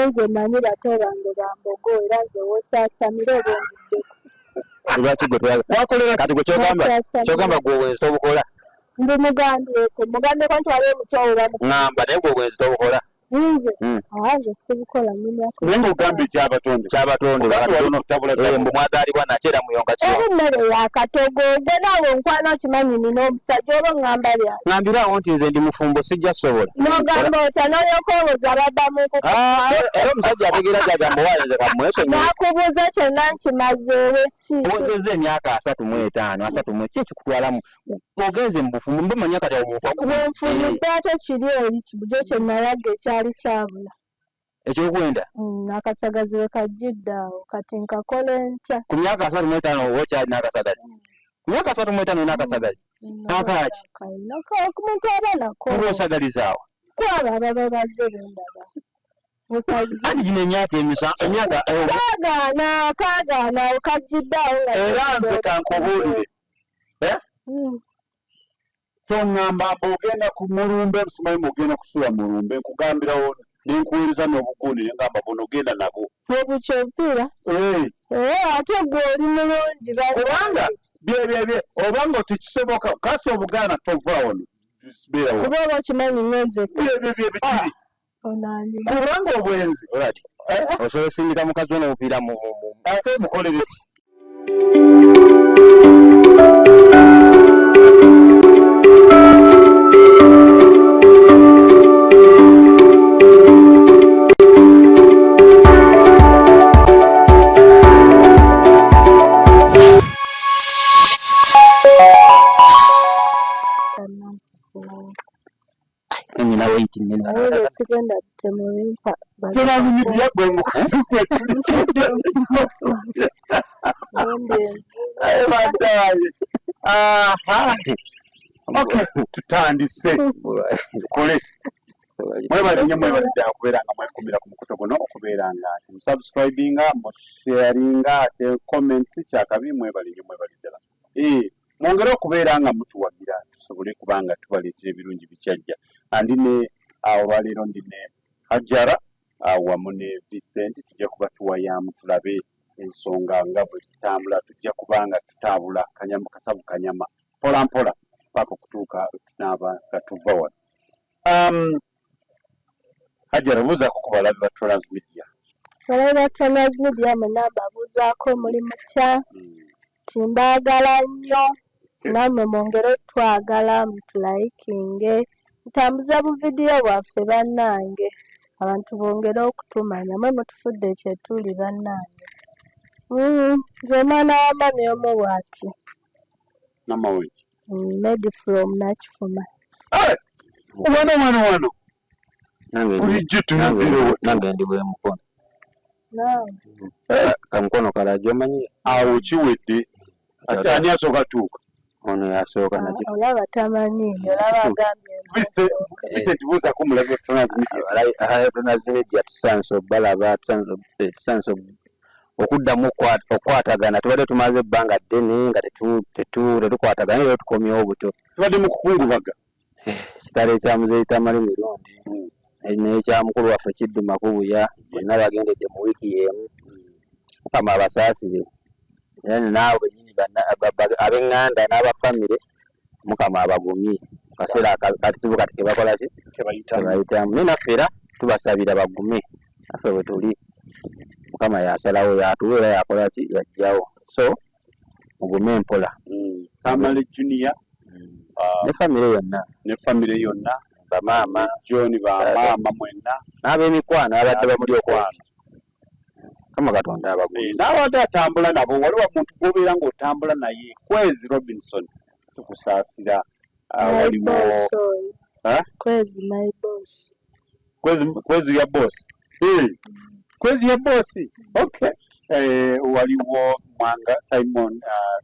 Nze manyi bato bange bambogo era nze wokyasamira oba onvuddeko. Lwaki gwe toyagala? Kati gwe kyogamba kyogamba gwe obwenzi tobukola? Ndi mugambyeko mugambyeko nti waliwo omuto wo bamu. Ngamba naye gwe obwenzi tobukola? Nze Hmm. aa nze sibukola nyumyako. Naye ng'ogambye ekyabatonde. Kyabatonde Ogambye wali kutabula Eh, mbu mwazaalibwa nakyo era muyonga kiwa. Eri mmere ya katogo gwe naawe onkwana okimanyi nina omusajja oba oŋŋamba byaki? Ngambirawo nti nze ndi mufumbo sijja sobola. N'ogamba otya n'olyoka obuuza babba mu nkuku. Ah, era omusajja ategeera gyagamba owaaye nze kamwesonyiwe. N'akubuuza kyonna nkimazeewo ki? Owezezza emyaka 35, 30 ki ekikutwalamu ogenze mu bufumbo mba manya kati awo omuntu Wenfunidde ate kiri eri kibujo kye nalaga ekyali kyabula. Ekyokwenda? Akasagazi we kajjidde awo kati nkakole ntya? Ku myaka 35 oba okyalina akasagazi? Ku myaka 35 olina akasagazi? Akaaki? Omuntu aba nako. Oba osagalizaawa? Kwabo ababa bazze bendaba. Anti gino emyaka emisa emyaka eh, Kaagaana kaagaana awo kajjidde awo nga Era nze kankubuulire. Eh? Toŋŋamba mbu ogenda ku mulumbe simanyi mbu ogenda kusula mulumbe nkugambirawo ne nkuweereza n'obugundi ne ngamba buno genda nabwo. Obuki obupiira? Eh. Eh, ate gwe oli mulungi kubanga byebyebye oba nga tekisoboka kasita obugaana tova wano beerawo kuba oba okimanyi ngenze byebyo byebikiri kubanga obwenzi osobola osindika mukazi wo n'obupiira mu ate mukolere ki? Nyina weyiti nnene. Naye sigenda temubimpa. Tebanyumidya gwe mukazi gwe. Okay, tutandise tukole. Mwebale nnyo mwebale ddala okubeera nga mwekumira ku mukutu guno okubeera nga musubscribinga musharinga ate comments kyakabi mwebale nnyo mwebale ddala. Eh, mwongere okubeera nga mutuwagira tusobole kuba nga tubaleetera ebirungi bikyajja. Andi ne olwaleero ndi ne Hajara wamu ne Vincent tujja kuba tuwayaamu tulabe ensonga nga bwe zitambula tujja kuba nga tutaabula kanyama kasavu kanyama mpola mpola paka okutuuka tunaaba nga tuva wano. Um, Hajara buuzaako ku balabi ba Trans Media. Balabi ba Trans Media mwenna mbabuuzaako muli mutya? Nti mbaagala nnyo nammwe mwongere otwagala mutulayikinge mutambuze buvidiyo bwaffe bannange abantu bongere okutumanya mwe mutufudde kyetuli bannange. Nze omwana wa mami omu bwati. Namawenge. Made from Nakifuma. Hey! Wano wano wano. Bulijjo tuyogera nange ndi bwe mukono. Kamukono kalajo omanyi awo kiwedde. Ate ani asooka tuuka? Ono yasooka naki. Olaba tamanyi olaba agambye. Vincent buuzaako omulabi wa Trans Media. Trans Media tusanse obalaba tusanse okuddamu okukwatagana tubadde tumaze ebbanga ddene nga tetukwatagana era tukomyewo buto tubadde mu kukungubaga eh, kitalo ekya muzeeyi Tamale Mirundi hmm. n'ekya mukulu waffe Kiddu Makubuya bonna bagendedde mu wiiki y'emu Mukama abasaasire era naawe bennyini ab'eŋŋanda n'abafamire Mukama abagumye mu kaseera akatibu kati kebakola ki kebayitamu naye naffe era tubasabira bagume naffe bwe tuli Mukama yasalawo yatuwa era yakola ki yajjawo so mugume mpola mm. Tamale Junior mm. ah, ne famire yonna ne famire yonna bamaama John bamaama mwenna n'ab'emikwano abadde bamuli okwano Mukama Katonda abagumye. Eh, n'abadde atambula nabo waliwo omuntu gw'obeera ng'otambula naye Kwezi Robinson tukusaasira ah, waliwo Kwezi my boss Kwezi Kwezi ya boss eh Kwezi ya boss okay eh, waliwo Mwanga Simon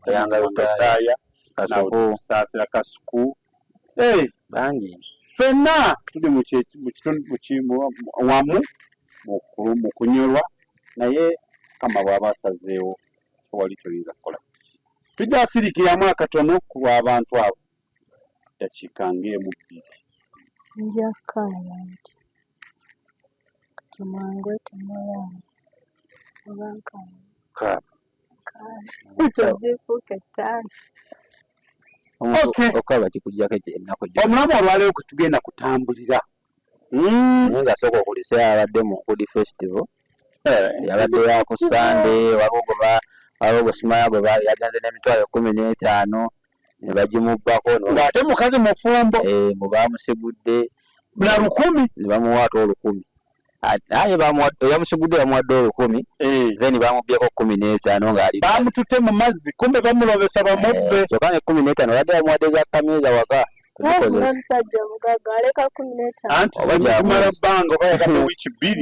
uh, Yanga Lutaya Kasuku saasira Kasuku eh bangi fenna tuli mu wamu mu kunyolwa naye kama bw'aba asazeewo tewali kyoyinza kukola tujja asirikiramu akatono ku lw'abantu abo dakiika ng'emu bbiri nja kukaaba nti Nti mwanguwe temulwawo oba nkaaga. Tezifuuka ettaano. Okukaaba kikuggyako ennaku. Omulamu olwaleero kwe tugenda kutambulira. Naye nga sooka okulise abadde mu Nkudi Festival eh. yabadde ya ku Sande, waliwo gwe waliwo gwe simanya gwe yagenze n'emitwalo 15 ne bagimubbako ng'ate mukazi mufumbo eh, mu baamusigudde na 100 ne bamuwa ate 1000 aye yamusigudde bamuwadde 1000 eh. then bamubbyeko 15 ng'ali bamututte mu mazzi kumbe bamulobesa bamubbe eh, kyokka ne 15 badde bamuwadde za kameeza waka omusajja omugagga aleka 15 anti zimala bbanga oba yakadde wiiki 2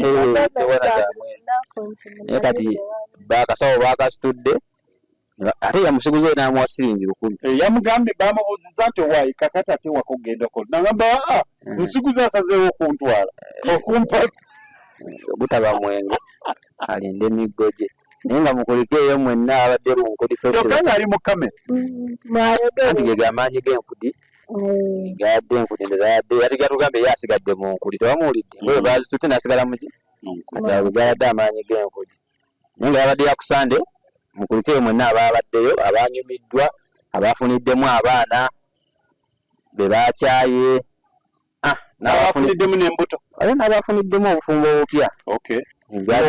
naye kati bakasawo bakasitudde ate yamusiguza oyo n'amuwa siringi 1000 eh, yamugambye bamubuuziza nti owaayi kakati ate waka ogendako nagamba aa ah, nsiguza asazeewo okuntwala okumpasa gutaba mwenge alinde emiggo gye naye nga mukulike eyo mwenna abadde mu Nkudi Festival kyokka ng'ali mu kamera anti ge gamaanyi g'enkudi gadde enkudi ndezadde ate gatugambye ye asigadde mu nkudi tewamuwulidde ngoye bazitutte n'asigala muki kati ago gabadde amaanyi g'enkudi naye nga yabadde ya ku Sande mukulikeyo mwenna abaabaddeyo abanyumiddwa abafuniddemu abaana be bakyaye ah, n'abafuniddemu n'embuto ate n'abafuniddemu obufumbo obupya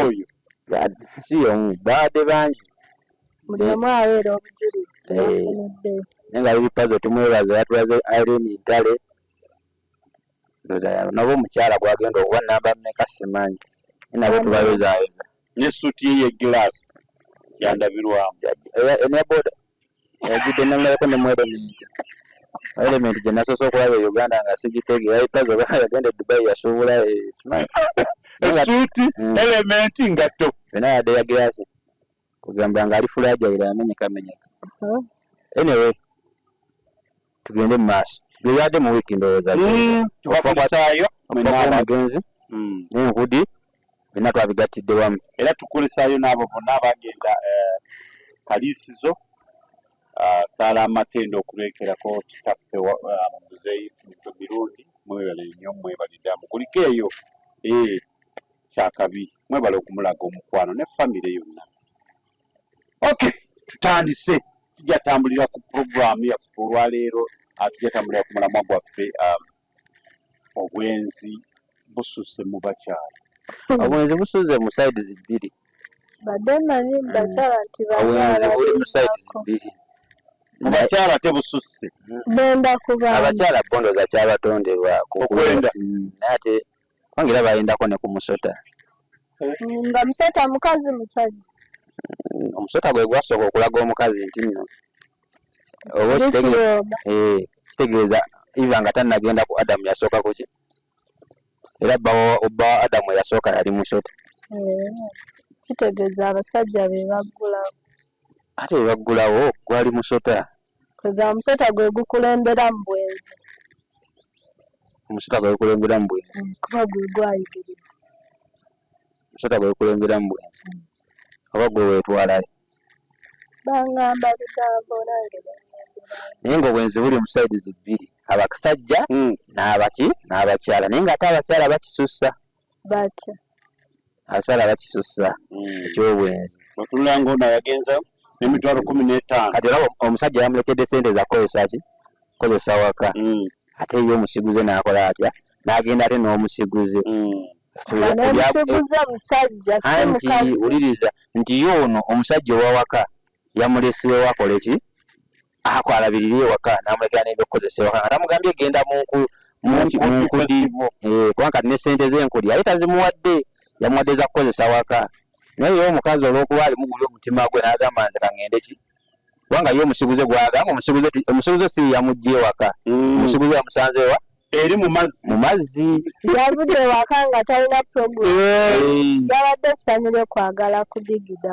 oyo si omu baadde bangi buli omu aweera obujulizi eh, naye nga bipazo tumwebaza yatulaze Irene Ntale ndoza noba omukyala gwagenda okuba namba mmeka simanyi naye nabo tubayozayoza n'essuuti ye y'eggiraasi yandabirwamu ne boda yajjudde namulabako ne mu elementi elementi gye nasoose okulaba e Uganda nga sigitegeera yali oba yagenda e Dubai yasuubula kimanyi essuuti elementi ngatto yonna yadde ya giraasi kugamba nga ali fulajayira yamenyekamenyeka anyway tugende mu maaso byeyadde mu wiiki ndowooza tubakulisaayo omugenzi n'enkudi byonna twabigattidde wamu era tukulisaayo n'abo bonna abagenda eh, kaliisizo ah, kaala amatendo okuleekerako kitaffe ah, muzeeyi Mirundi mwebale nnyo mwebalidde amukulike eyo eh, kyakabi mwebale okumulaga omukwano ne famire yonna okay tutandise tujja tambulira ku puroguramu yaffe olwaleero ah, tujja tambulira ku mulamwa gwaffe um, obwenzi bususse mu bakyala obwenzi busuze mu sides bbiri badde manyi mu bakyala nti obwenzi buli mu sides bbiri mu bakyala tebususse benda kuba abakyala bo ndowooza kyabatonderwa okwenda naye ate kubanga era bayendako ne ku musota nga musota mukazi musajja omusota gwe gwasooka okulaga omukazi nti nno oba kitegeeza Eva nga tannagenda ku Adamu yasooka kuki era bba wa Adamu eyasooka yali musota kitegeeza abasajja be baggulawo ate be baggulawo gwali musota kwega omusota gwe gukulembera mu bwenzi omusota gwe gukulembera mu bwenzi kuba gwe gwayigiriza omusota gwe gukulembera mu bwenzi oba gwe weetwalayo bangamba bigambo nange naye nga obwenzi buli mu sides bbiri abasajja n'abaki n'abakyala naye ng'ate abakyala bakisussa batya abakyala bakisussa eky'obwenzi otunula ng'ono yagenza n'emitwalo 15 kati olaba omusajja yamulekedde sente za kukozesa ki kozesa waka ate ye omusiguze n'akola atya n'agenda ate n'omusiguze n'omusiguze musajja si anti mukazi wuliriza nti ye ono omusajja owawaka yamuleseewo akole ki ako alabirire ewaka n'amulekera n'ebyokukozesa ewaka nga tamugambye genda mu nkudi kubanga kati ne ssente z'enkudi yali tazimuwadde yamuwadde za kukozesa waka naye ye omukazi olw'okuba alimu guli omutima gwe n'agamba nze kaŋŋende ki kubanga ye omusiguze gw'agamba omusiguze si yamuggye ewaka omusiguze yamusanze wa eri mu mazzi mu mazzi yavudde ewaka nga talina program yabadde essanyu lye kwagala kudigida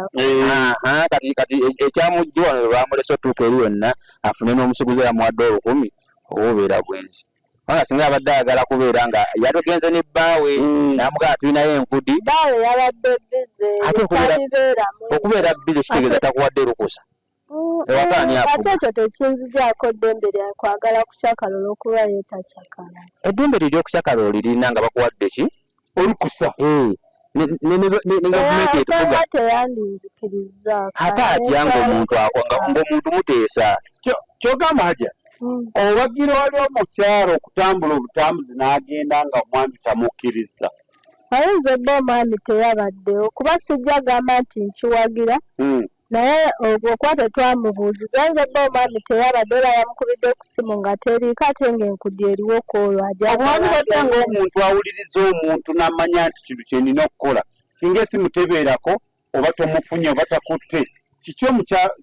kati kati ekyamujja wano lwamulese otuuka eri yonna afune n'omusiguze yamuwadde 1000 obubeera bwenzi kubanga singa abadde ayagala kubeera nga yatugenze ne bbaawe n'amugamba tulinayo enkudi bbaawe yabadde bize ate okubeera bize kitegeeza takuwadde lukusa ate ekyo tekinzigyako ddembe lya kwagala kukyakala olw'okuba ye takyakala eddembe lye ery'okukyakala olirina nga bakuwadde ki olukusa Ne gavumenti etufuga teyandinzikiriza. Ate atya ng'omuntu ng'omuntu muteesa? Kyogamba haja owagira wali omukyalo okutambula obutambuzi n'agenda nga omwami tamukkiriza? Ayinza obba omwami teyabaddewo, kuba sijja gamba nti nkiwagira, naye okuba tetwamubuuziza. Ayinza obba omwami teyabadde, era yamukubidde ku ssimu nga teriiko, ate ng'enkudi eriwo ku olwo Obwami badde ng'omuntu awuliriza omuntu n'amanya nti kino kye nina okukola, singa esimu tebeerako oba tomufunye oba takutte, kiki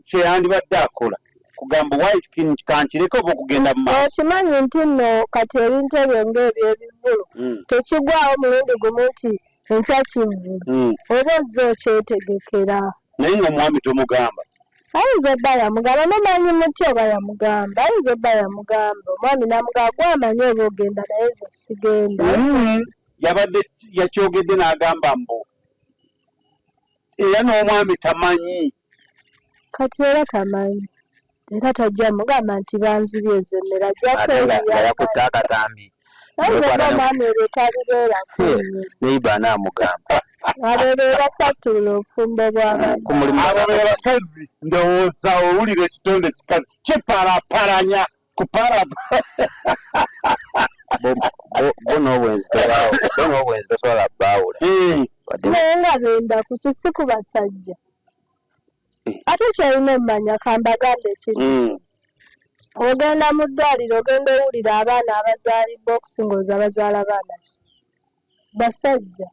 kyeyandibadde akola? Kugamba waayi kankireke oba okugenda mu maaso? Okimanyi nti nno kati ebintu ebyo ng'ebyebivvulu tekigwawo mulundi gumu nti enkya kivvulu, oba ozze okyetegekera. Naye ng'omwami tomugamba? Ayinza obba yamugamba, mumanyi mutya oba yamugamba? Ayinza obba yamugamba, omwami n'amugamba, gwe amanyi oba ogenda, naye nze sigenda. Yabadde yakyogedde n'agamba mbu era n'omwami tamanyi. Kati era tamanyi, era tajja mugamba nti banzibye ezo emmere, ajja kweyiya. Yakutte akatambi. Omwami ebyo tabibeerako. Neiba anaamugamba. Abo be basattulula obufumbo bw'abantu. Ku mulimu. Abo be bakazi, ndowooza owulira ekitonde kikazi kipalapalanya kupala. Bo n'obwenzi tosobola baawula. Naye nga benda ku kisi ku basajja. Ate kyolina omumanya, kambagambe ekintu. Ogenda mu ddwaliro, ogenda owulira abaana abazaalibwa okusinga oza bazaala baana ki? Basajja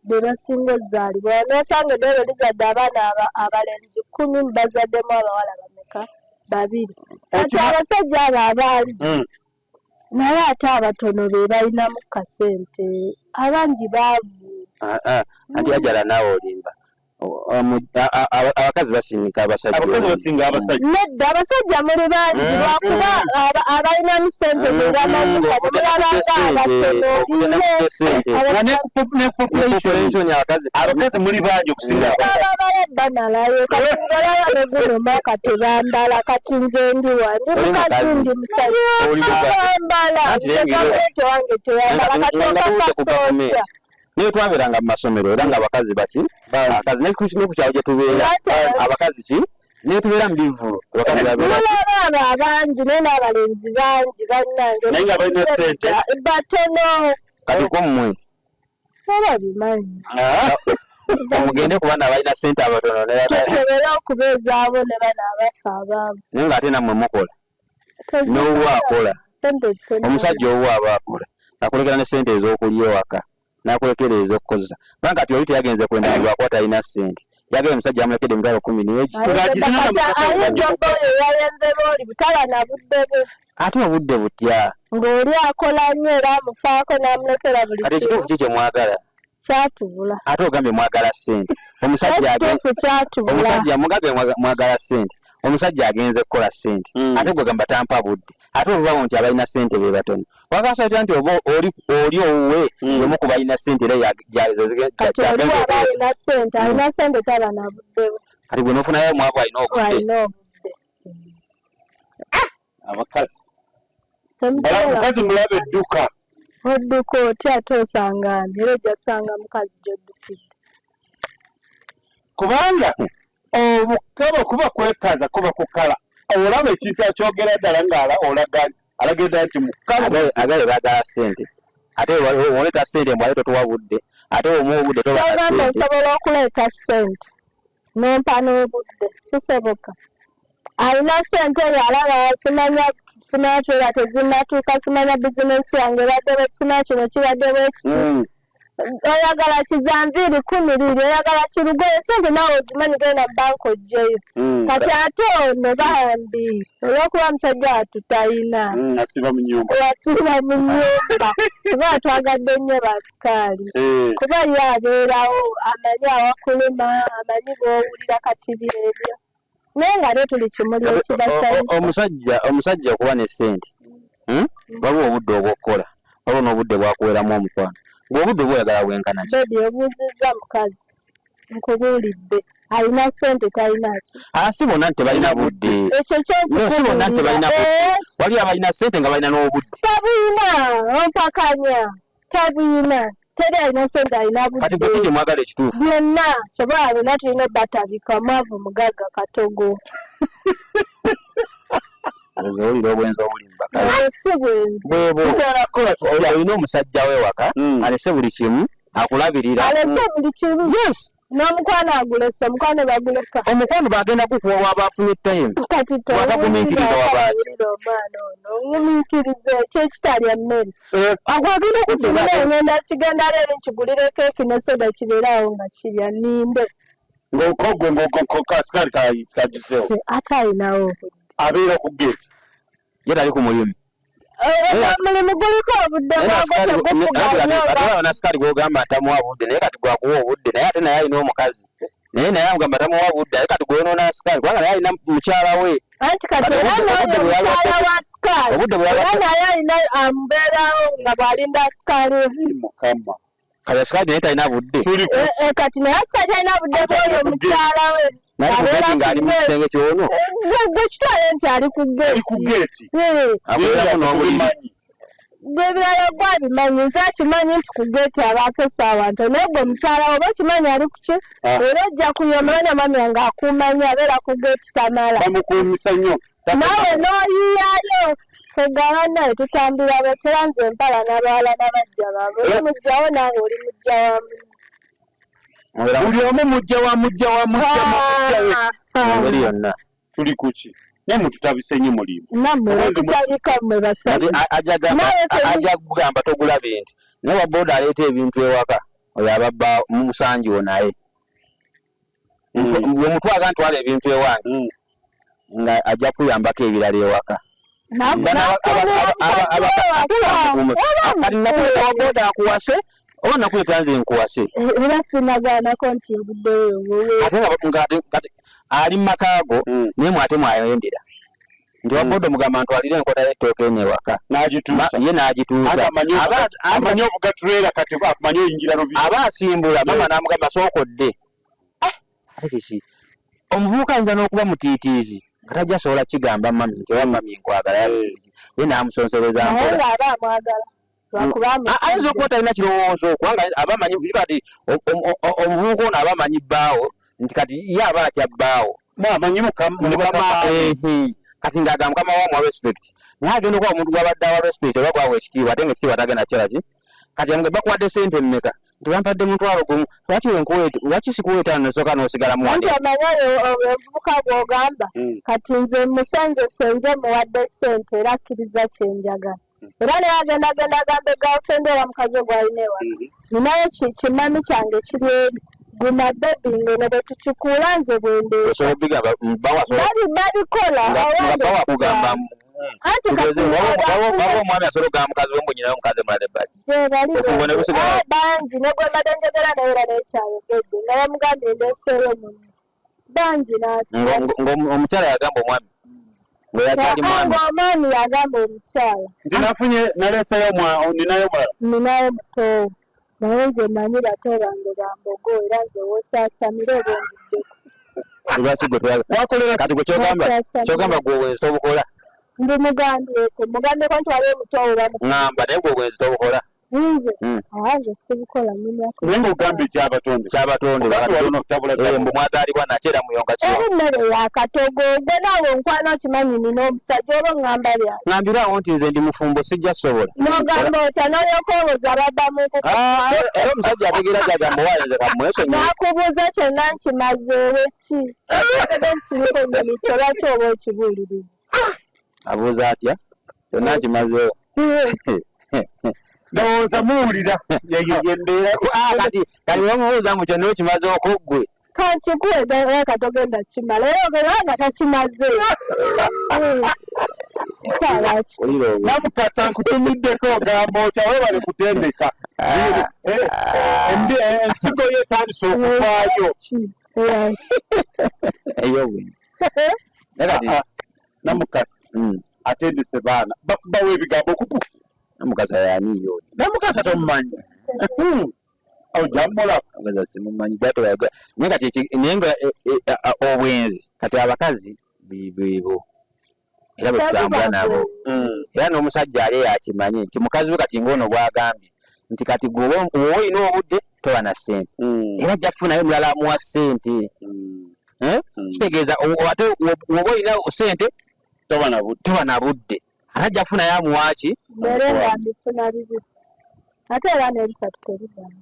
be basinga ozaalibwa. Nosanga eddwaliro lizadde abaana abalenzi 10, bazaddemu abawala bameka? 2. Kati abasajja abo abangi, naye ate abatono be balinamu kasente, abangi baavu. Anti ajala naawe olimba. Abakazi basinga abasajja. Abakazi basinga abasajja. Nedda, abasajja muli bangi, lwakuba abalinamu sente be bamanyi mulabanga abatono. Abakazi muli bangi okusinga. Ababala bamalayo. Kati nze olaba ne guno mwaka tebambala, kati nze ndiwa ndi mukazi ndi musajja tebambala, nze gavumenti wange teyambala, kati okakasa otya? Naye twabeeranga mu masomero era nga abakazi baki abakazi ne ku kyalo gye tubeera abakazi ki naye tubeera mu bivvulu abakazi babeera. Mulaba abo abangi, naye n'abalenzi bangi bannange. Naye nga balina ssente batono. Kati ko mmwe oba bimanyi omugende ku bana abalina ssente abatono tusobole okubeezaawo ne bano abafa abaavu. Naye ng'ate nammwe mukola n'owuwo akola, omusajja owuwo aba akola akulekera ne ssente ez'okulya ewaka, n'akulekera ez'okukozesa, kubanga kati oli teyagenze kwenda lwakuba talina ssente, yagenda omusajja amulekedde emitwalo 10 n'egi. Ayinza obba oyo yayenze lwoli butaba na budde bwe. Ate obudde butya? Ng'oli akola nnyo era amufaako n'amulekera buli. Kati ekituufu ki kye mwagala? Kyatubula. Ate ogambye mwagala ssente, omusajja kyatubula. Mugambye mwagala ssente, omusajja agenze kukola ssente, ate gwe gamba tampa budde, ate ovawo nti abalina ssente be batono. Wakasa otya nti oba oli owuwe omu ku balina ssente era kati oli aba alina ssente, alina ssente taba na budde bwe. Kati gwe n'ofunayo omwavu alina obudde. Alina obudde. Abakazi mukazi mulaba edduka. Odduka otya ate osanga ani? Era ojja ssanga mukazi gy'oddukidde. Kubanga obukaba kuba kwekaza kuba kukala, olaba ekintu akyogera ddala nga olaga alagira ddala nti mukala. Agale baagala ssente, ate oleeta ssente mbu ate totuwa budde, ate omuwa obudde toba na ssente. Osobola okuleeta ssente nempa n'obudde, kisoboka. Alina ssente eyo alaba simanya simanya kyera tezinnatuuka, simanya bizinensi yange ebadde bwe, simanya kino kibadde bwe kiti. Oyagala kizanviiri 10 liiri, oyagala kirugoye, ssente naawe ozimanyi, genda mu banka oggyeyo. Kati ate ono bambi olw'okuba musajja wattu talina, asiba mu nnyumba, asiba mu nnyumba, kuba twagadde nnyo basikaali, kuba ye abeerawo amanyi awakuluma, amanyi bw'owulira, kati byebyo. Naye nga ate tuli kimuli ekibasanyusa. Omusajja okuba ne ssente, waliwo obudde obw'okukola, waliwo n'obudde bwakuweramu omukwano. Ng'obudde oba oyagala bwenkana ki? Bebi, obuuzizza mukazi, nkubuulidde alina ssente talina ki? Si bonna nti tebalina budde. Ekyo kyo si bonna nti tebalina budde. Waliwo abalina ssente nga balina n'obudde. Tabuyina, ompakanya, tabuyina. Teri alina sente alina Kati gwe budde. kiki mwagala ekituufu? Byonna kyoba byonna tulina obatabika mwavu mugagga katogo. Nze owulira obwenzi obulimba kale. Si bwenzi. Bwebwo. Tugenda kukola tutya? Olina omusajja we waka alese buli kimu akulabirira. Alese buli kimu. Yes. N'omukwano agulese, omukwano baguleka. Omukwano bagenda kukuwa waba afunye time. Kati Wakagumiikiriza wabaaki. towulira omwana ono ngumiikiriza ekyo ekitalya mmere. Agwagenda Kino okudda. ngenda kigenda leero nkigulire keeki ne soda kibeere awo nga kirya nninde. Ng'okogwe ng'okasikali kagizeewo. Si, ate alinawo obudde. Abeera ku gate. Ye tali ku mulimu. Omulimu guliko obudde bwagwo tegufuga nnyo oba Nasikali gwogamba tamuwa budde naye kati gwakuwa obudde naye ate naye alina omukazi naye naye amugamba tamuwa budde ate kati gwonoona asikali kubanga naye alina mukyala we. Anti kati Kati era obudde n'oyo bwe yali omukyala wa sikaali obudde bwe era yabadde naye alina amubeerawo nga bw'alinda sikaali we. Mukama. Kati asikali naye talina budde. Tuli ku Eh, eh, kati naye sikaali talina budde bw'oyo omukyala we. Naye ku Abeera gate ku ng'ali mu gate. kisenge kyono. Gwe kitwale nti ali ku ali ku geeti. gate. Eh, Abeeramu n'obuliri. Tubimanyi. Gwe ebirala gwe abimanyi nze akimanyi nti ku geeti abaako essaawa ntono naye gwe mukyala we oba okimanyi ali ku ki Ah. era ojja kuyomba era omwami wange akuuma nnyo abeera ku geeti tamala. Bamukuumisa nnyo. Naawe n'oyiyayo kwegamba naye tutambula batera nze mpala n'abawala n'abajja baabwe oli mujjawo naawe oli mujja wa munno. Mubeera Buli omu mujja wa mujja wa mujja wa mujja we. mu ngeri yonna. Tuli ku ki? Naye mututabise nnyo mulimu. Nammwe Obwenzi tutabika mmwe Kati basajja. ajja kugamba togula bintu naye wa boda aleeta ebintu ewaka oyo ababba mumusangi wo naye. Bw'omutwaga ntwala ebintu ewange nga ajja kuyambako ebirala ewaka. Kati nakuleeta wa boda akuwase oba nakuleeta nze nkuwase. Era sinagaanako nti obudde wewe. Ate nga kati ali mu maka go naye mwate mwayendera. Nti wa boda omugamba ntwalire enkota y'ettooke eno ewaka. N'agituusa. Ye n'agituusa. Amanyi obugatulera kati amanyi oyingira lubi. Aba asimbula mama n'amugamba sooka odde. Ate kiki? Omuvubuka ayinza n'okuba mutiitiizi nga tajja sobola kigamba mami nti owa mami nkwagala yabiki ye n'amusonsereza Naye mpola. ng'aba amwagala lwakuba Ayinza okuba talina kirowoozo kubanga aba amanyi kati omuvubuka ono aba amanyi bbaawo nti kati ye aba atya bbaawo. Amanyi mukama Kati ng'agamba mukama we amuwa respect naye agenda okuba omuntu gw'abadde awa respect oba gwawa ekitiibwa ate ng'ekitiibwa tagenda kukikola ki? Kati amugamba bakuwadde ssente mmeka? Nti bampadde 5,000 lwaki wenkuwa lwaki sikuwa 5 n'osooka n'osigalamu Anti wano? omanyi oyo omuvubuka gw'ogamba kati nze musanze senze muwadde ssente era akkiriza kye njagala. Era naye agenda agenda agambe girlfriend oba mukazi we gw'alina ewaka. Ninayo kimami kyange kiri eri guma bebi ng'eno bwe tukikuula nze bwe ndeeta. Osobola obigamba bbawo asobola Babikola nga owange bbawo akugamba Anti kati waba omwami asobola okugamba mukazi we mbu nnyinayo omukazi omulala ebbali. Gye bali Obufumbo ne busigala. Bangi ne gwe mbadde njogera naye era naye kyayogedde nga bamugambye ndeeseeyo munno. Bangi n'atya. Ng'omukyala yagamba omwami ng'oyakyali mwami. Ng'omwami yagamba omukyala. Nti nafunye naleeseeyo ninayo omulala. Ninayo muto naye nze mmanyi bato bange ba mbogo era nze w'okyasamira oba onvuddeko. Lwaki gwe toyagala? Kati gwe ky'ogamba gwe obwenzi tobukola? Ndi mugambyeko mugambyeko nti waliwo muto wo bamu. Ŋŋamba naye gwe obwenzi tobukola. Nze Mm. nze sibukola nyumyako. Naye ng'ogambye ekyabatonde. Kyabatonde Ogambye wali okutabula Eh, mbu mwazaalibwa nakyo era muyonga kiwa. Eri mmere ya katogo gwe naawe onkwana okimanyi nina omusajja oba oŋŋamba bya. Ŋŋambirawo nti nze ndi mufumbo sijja sobola. N'ogamba otya n'olyoka owoza babba mu nkuku. Ah, era omusajja ategeera gy'agamba owaaye nze kamwesonyiwe. N'akubuuza kyonna nkimazeewo ki? Otegedde nti kiriko nnyini kyo lwaki oba okibuuliriza? Abuuza atya? Kyonna nkimazeewo. Ndowooza muwulira yeyo y'embeera. Ah, kati kati bamubuuza mbu kyonna okimazeeko ggwe. Kankikuwe ddala katogenda kukimala era ogenda nga takimaze. Mukyala ki? Olira obwo. Namukasa nkutumiddeko ogamba otya weebale kutendeka. Ensigo ye etandise okuvaayo. Ki? Era ki? Ey'obwenzi. Naye kati Namukasa atendese baana bakubawo ebigambo kupu. Namukasa y'ani ye oyo? Namukasa tomumanyi. Ojja mmulaba. Namukasa simumanyi gw'atoyaga. Naye kati naye nga obwenzi kati abakazi beebo era bwe tutambula nabo. Era n'omusajja ali eyo akimanye nti mukazi we kati ng'ono bw'agambye Nti kati gwe oba olina obudde toba na ssente mm. era ajja kufunayo omulala amuwa ssente mm. eh? mm. Kitegeeza ate woba olina ssente toba na budde ate ajja kufunayo amuwaki. Ate era n'ebisatu tebigana.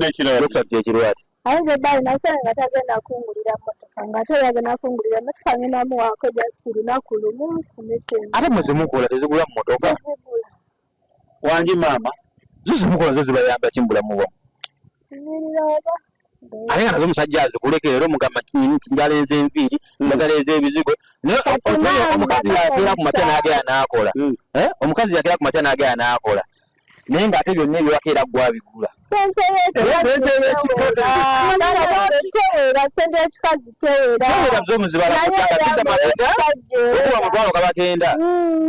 Ekyokusatu kyekirwati. Ayinza ebbaali nasanga nga tagenda kungulira mmotoka ng'ate oyo agenda kungulira mmotoka ngenda muwaako just lunaku lumu nfune kye. Ate mwe zemukola tezigula mmotoka? Tezigula. Wangi maama. Zo zemukola zo zibayamba ki mu bulamu bwammwe? Nnyirira oba? Ate nga nazo omusajja azikulekera era omugamba nti njala ez'enviiri, njagala ez'ebizigo. Naye okimanyi omukazi yakeera ku makya n'agenda n'akola. Eh? Omukazi yakeera ku makya n'agenda n'akola. Naye ng'ate byonna ebyewaka era ggwe abigula. Ssente y'ekikazi ssente y'ekikazi tewera. Tewera zo muzibala kutya nga zidda mabega okuba mutwalo kabagenda.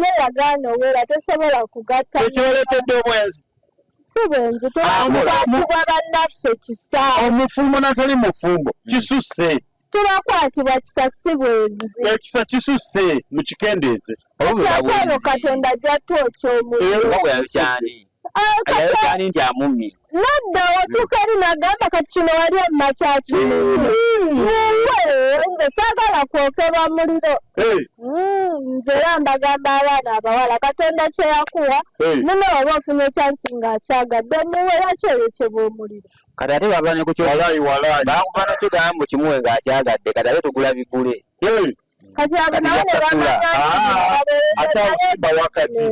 Ye yagaana owera tosobola kugatta. Ekibaleetedde obwenzi. Si bwenzi tubakwatibwa bannaffe kisa. Omufumbo n'atali mufumbo kisusse. Tubakwatibwa kisa si bwenzi. Ekisa kisusse mukikendeeze. Ate oyo Katonda ajja twokya omuliro. Oba bwe yakyani nti amummye. Nedda otuuka eri nagamba kati kino wali omma kyakimuwe nze saagala kwokebwa muliro. Nze era mbagamba abaana abawala Katonda kye yakuwa muno oba ofunye kyansi ng'akyagadde muwe lwaki oyokyebwa omuliro. Kati ate bava ne kukyo bakuva nokigamba mbu kimuwe ng'akyagadde kati ate tugula bigule. Kati abo nabo ne bamanya ate asimba wakati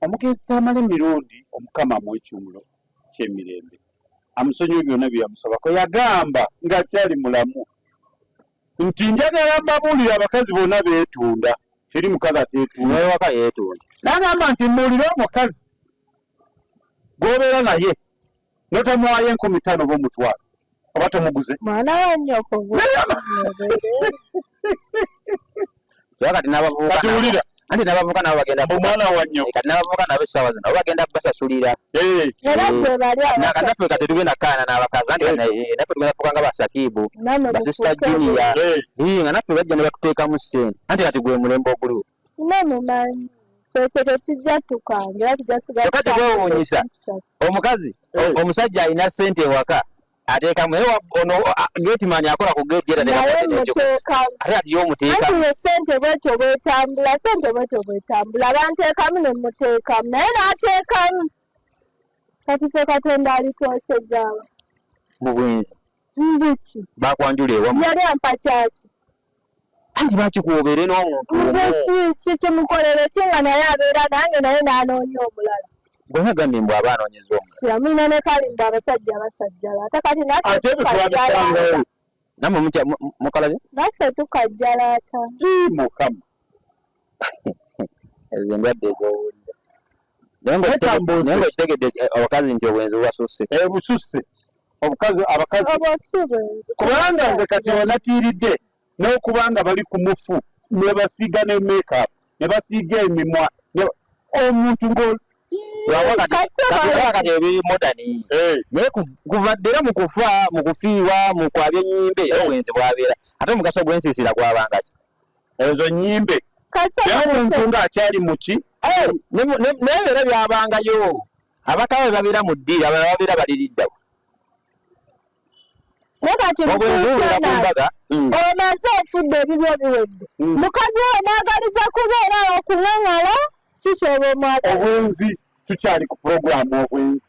omugenzi Tamale Mirundi Omukama amuwe ekiwumulo ky'emirembe amusonyiwe byonna bye yamusobako yagamba ng'akyali mulamu nti njagala mbabuulire abakazi bonna beetunda teri mukazi ateetunda newaka yeetunda n'agamba nti mbuulire omukazi gw'obeera naye notamuwaayo 5000 oba omutwalo oba tomuguze mwana wa nnyoko kati n'abavubuka anti n'abavubuka nabo bagenda omwana wa nnyoko kati n'abavubuka nabo essaawa zino nabo bagenda basasulira era gwe bali kati naffe kati tugenda kukaana n'abakazi anti naffe tugenda fuuka nga basakiibu basisita junior nga naffe bajja ne batuteekamu ssente anti kati gwe mulembe oguliwo. Mumanyi ekyo tetujja tukange era tujja sigala. Kyokka tekwewuunyisa omukazi omusajja alina ssente ewaka ateekamu naye ono geetimaani akola ku geeti era naye muteekamu ate ati y'omuteekamu anti ssente bwetyo bwetambula ssente bwetyo bwetambula banteekamu ne muteekamu naye n'ateekamu kati ffe Katonda alitwokyezaawa mu bwenzi mbuki bakwanjula ewamu yali ampa kyaki anti bakikuwobeere n'omuntu omu kimukolere ki nga naye abeera nange naye n'anoonya omulala gwe nagambye mbu aba anoonyeza omulala yamulina ne kali mbu abasajja basajjala ate kati naffe tukajjalaata namwe mukalabye naffe tukajjalaata mukama ezo endwadde ez'owulira naye ng'okitegedde abakazi nti obwenzi bubasusse bususse obukazi abakazi kubanga nze kati wenatiiridde n'okuba nga bali ku mufu ne basiiga ne makeup ne basiiga emimwa omuntu ngo kati ebiri modern naye kuva ddera mu kufa mu kufiirwa mu kwabya ennyimbe obwenzi bwabeera ate omugaso gw'ensiisira gwabanga ki ezo nnyimbe naye omuntu ng'akyali muki naye era byabangayo abakabe babeera mu ddiiro abalala babeera baliriddawa Naye kati omaze ofudde ebibyo biwedde mukazi we omwagaliza kubeera awo kuŋaŋala kikyoba omwagala obwenzi tukyali ku pulogulaamu obwenzi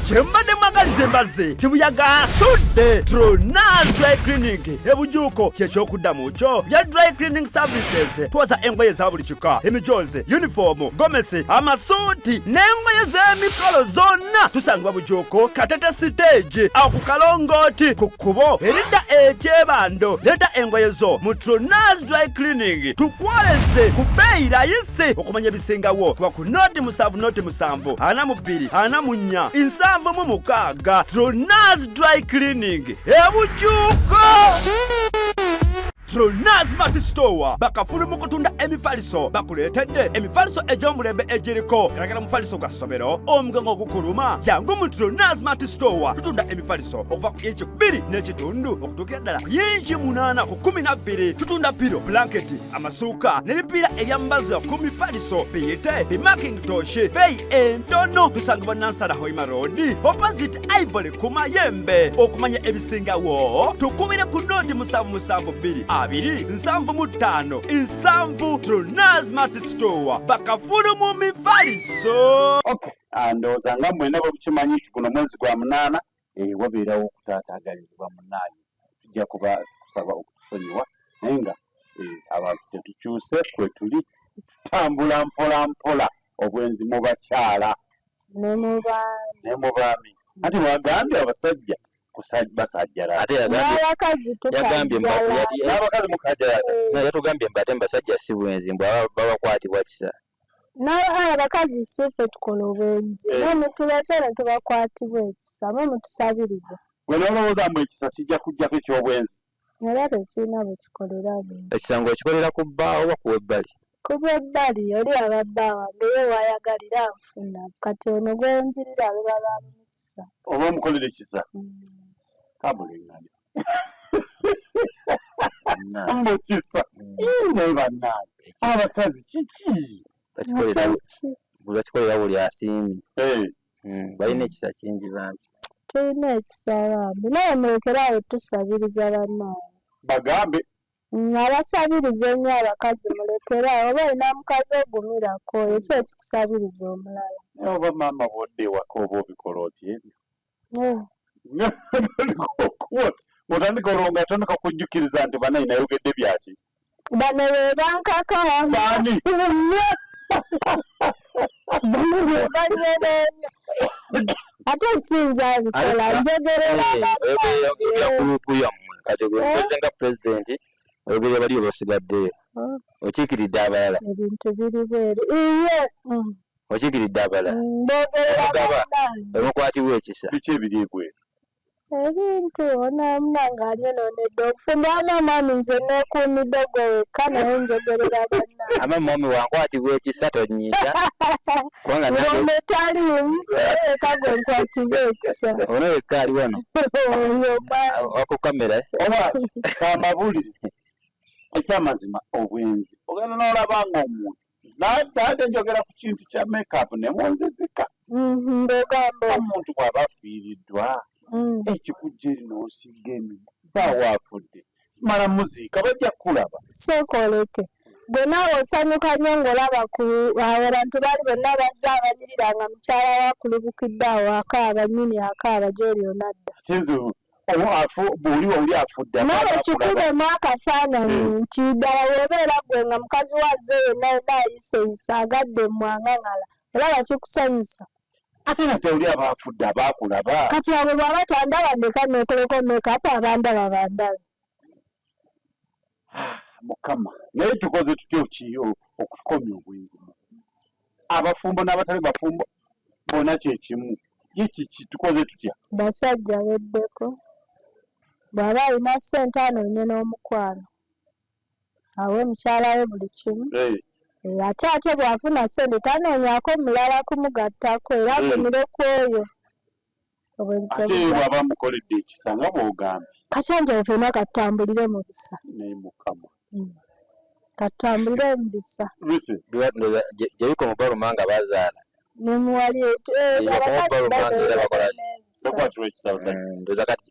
Kyembadde mwagaliza embazzi kibuyaga asudde Tronas Dry Cleaning ebujuuko kyekyokuddamu kyo bya Dry Cleaning Services twoza engoye za buli kika emijoozi yunifoomu gomesi amasuuti n'engoye z'emikolo zonna tusangibwa bujuuko katete siteegi awo ku kalongooti ku kkubo eridda ekyebando leeta engoye zo mu Tronas Dry Cleaning tukwoleze ku bbeeyi layisi okumanya ebisingawo kuba ku noti 7 noti 7 42 44 76 Tronas Dry Cleaning ebujuuko. Tronaz Mart Store bakafulu mu kutunda emifaliso bakuleetedde emifaliso egy'omulembe egiriko galagala mufaliso gwa ssomero omugongo ogukuluma jangu mu Tronaz Mart Store tutunda emifaliso okuva ku inci bbiri n'ekitundu okutuukira ddala ku yinci munaana ku kumi na bbiri tutunda piro blanketi amasuuka n'ebipiira ebyambazibwa ku mifaliso biyite bimakintosh beeyi entono tusangibwa Nansana Hoima Road opposite Ivory ku mayembe okumanya ebisingawo tukubire ku noti 772 2 75 7 Trunaz Mart Store bakafulu mu mifaliso. Okay. Ah, ndowooza nga mwena bwe mukimanyi nti guno mwezi gwa munaana eh, wabeerawo okutaataaganyizibwa munaanyi tujja kuba tukusaba okutusonyiwa naye nga eh, abantu tetukyuse kwetuli tutambula mpola mpola obwenzi mu bakyala ne mu baami ne mu baami anti mwagambye abasajja basajjala ate yagambye yagambye n'abakazi mukajjalata eh. yatugambye mbu ate mbasajja si bwenzi mbu babakwatibwa kisa abakazi si ffe tukola obwenzi eh. mwe mutuleetera tubakwatibwa ekisa mwe mutusabiriza gwe nolowooza mbu ekisa kijja kujjako ekyobwenzi era tekirina bwe kikolera ekisa ng'okikolera ku bbaawo oba ku webbali kuva ebbali oli aba bba wange ye waayagalira nfuna kati ono gwenjirira luba lwa mukisa oba omukolera ekisa mm. kabulengane mbu kisa mm. naye bannange abakazi kiki bakikolera buli asiimye eh. mm, balina ekisa kingi bambi tulina ekisa bambi naye mulekere awo tusabiriza bannange bagambe Abasabiriza ennyo abakazi mulekere awo oba olina mukazi ogumirako ekyo ekikusabiriza omulala. Naye oba maama bwodda ewaka oba obikola otya ebyo? Eh. Otandika olwo nga tandika kujjukiriza nti banaye nayogedde byaki? Bano be bankaka. Baani? Bano be banyonoonye. Ate si nze abikola njogerera gurupu yammwe kati gwe nga pulezidenti oyogerera bali obasigaddeyo oh. okiikiridde abalala ebintu biri bweru iye mm. okiikiridde abalala mm, omukwatibwa ekisa biki ebiri ebweru Ebintu onaamuna ng'anyonoonedde obufumbo ama mwami nze neekuumidde gwe wekka naye njogerera bannange. Ama mwami wankwatibwa ekisa tonyiiza kubanga nange Ono taliimu wekka gwe nkwatibwa ekisa. Ono yekka ali wano Oyo mwami. Owa ku kamera. Oba kambabuulire ekyamazima obwenzi ogenda n'olaba ng'omuntu Nadde njogera ku kintu kya makeup ne munzizika. Mhm, ng'ogamba otya? Omuntu bw'aba afiiriddwa mm. ekikujja eri n'osiiga emimwa bbaawo afudde mala muziika bajja kukulaba. Sooka oleke gwe naawe osanyuka nnyo ng'olaba ku abantu baali bonna bazze abanyirira nga mukyala we akulubukidde awo akaaba nnyini akaaba gy'oli onadda. Ate nze bwoli oli afudde nawe kikubemu akafaananyi hmm. nti ddala wobeera gwe nga mukazi wo azze yenna yenna ayiseyisa agadde mwangaŋala olaba kikusanyusa ate nate oli aba afudde abaakulaba kati abo bwaba tandaba ndeka nekoleko mekapu abandaba bandabe ah, mukama naye tukoze tutya ki okukomya obwenzi mu abafumbo n'abatali bafumbo bona kyekimu ye kiki tukoze tutya basajja beddeko bw'aba alina ssente anoonye n'omukwano awe mukyala we buli kimu eh. Eh, ate ate bw'afuna ssente tanoonyako mulala kumugattako era hmm. agumire ku oyo obwenzi ate bw'aba amukoledde ekisa nga bw'ogambye kati anti ffenna katutambulire mu bisa naye mukama hmm. katutambulire mu bisa gyebikoma obaluma nga bazaala nemuwali eh, hmm, ndoza kati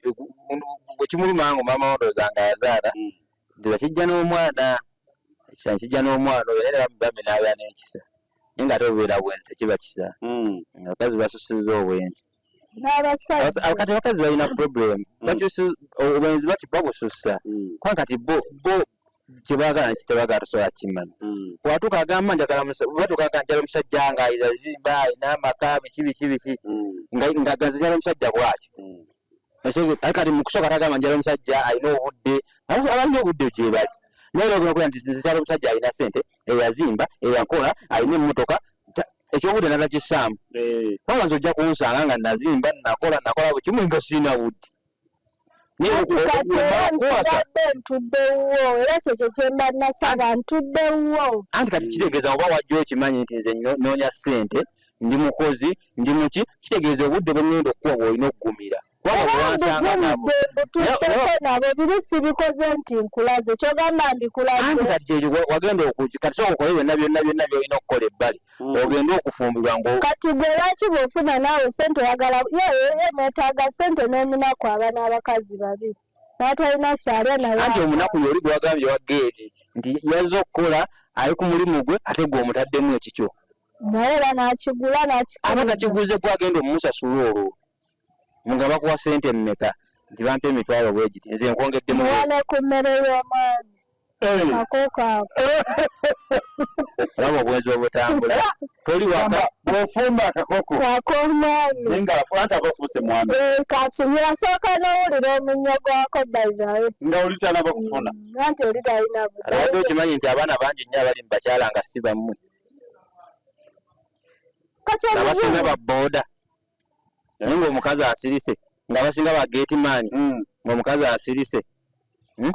bwe kimuluma nga maama wo ndoza nga yazaala hmm. ndoza kijja n'omwana ekisa kijja n'omwana oyo naye bambi n'abeera n'ekisa naye nga ate obubeera bwenzi tekiba kisa hmm. abakazi basusiza obwenzi n'abasajja kati abakazi balina problem hmm. bakyusa obwenzi babusussa hmm. kubanga kati bo bo kyebagala nekitebagala tosobola kimanya watuuka agamba njagala batuuka aga njagala omusajja nga ayiza zimba alina amaka biki biki biki nga nga nze njagala omusajja bwatyo ate kati mukusooka tagamba njala omusajja alina obudde abalina obudde gyebali naye era ogenda okulaba nti nze njala omusajja alina sente eyazimba eyakola alina emmotoka ekyobudde natakissaamu eh. kubanga nze ojja kunsanga nga nazimba nakola nakola buli kimu nga sirina budde. Anti kati era nsigadde ntudde wuwo era kyekyo kyemba nasaba ntudde wuwo. Anti kati kitegeeza oba wajja okimanyi nti nze nnoonya ssente ndi mukozi ndi muki kitegeeza obudde bwe ŋŋenda okukuwa bw'olina okugumira kubanga bwe wansanga nabo mbutuddeko nabo biri sibikoze nti nkulaze kyogamba mbikulaze. Anti kati kyekyo wagenda okuki kati sooka okole byonna byonna byonna by'olina okukola ebbali hmm. ogende okufumbirwa ngo kati gwe lwaki bw'ofuna naawe ssente oyagala ye ye mwetaaga ssente n'omunaku aba n'abakazi babiri n'atalina kyalya naye anti omunaku y'oli gwagambye wa geeti nti yazze okukola ali ku mulimu gwe ate gwe omutaddemu ekikyo naye era n'akigula n'akikiriza aba takiguze gwe agenda omumusasula olwo nga bakuwa ssente mmeka nti bampa emitwalo bwegiti nze nkwongeddemu ne ku mmere y'omwami eh. akoko ako olaba obwenzi obutambula toli waka bwofumba akakoko ak'omwami naye nga anti aba ofuuse mwami eh, kasi yasooka n'owulira omunnyo gwako by the way nga oli tanaba kufuna mm, anti oli talina abadde okimanyi nti abaana bangi nnyo abali mu bakyala nga si bammwe abasinga ba booda naye ng'omukazi asirise ng'abasinga ba geeti maani hmm. ng'omukazi asirise hmm?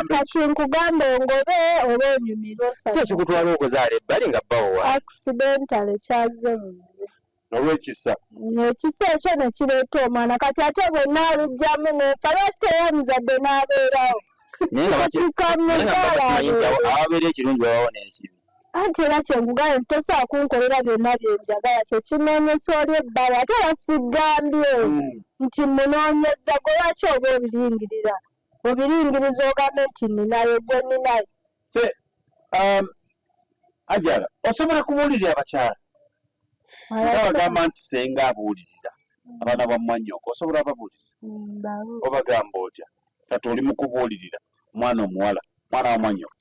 Kati nkugambe ongobe oba onyumirwe ki ekikutwala okuzaala ebbali nga bbawo accidentally kyazze buzze olwekisa ekisa ekyo ne kireeta omwana kati ate bwe naalugyamu nefa lwaki teyamuzadde n'abeerawo naye nga awabeera ekirungi wabawo n'ekibi Anti era kyenkugambye nti tosobola kunkolera byonna bye njagala kye kinoonyesa oli ebbali ate era sigambye hmm. nti munoonyeza gwe lwaki oba obiringirira obiringiriza ogambe nti ninayo gwe ninayo se um, ajala osobola kubuulirira abakyala nga bagamba nti senga abuulirira abaana ba mwanyoko osobola ababuulirira hmm, obagamba otya kati oli mukubuulirira mwana omuwala mwana wa mwanyoko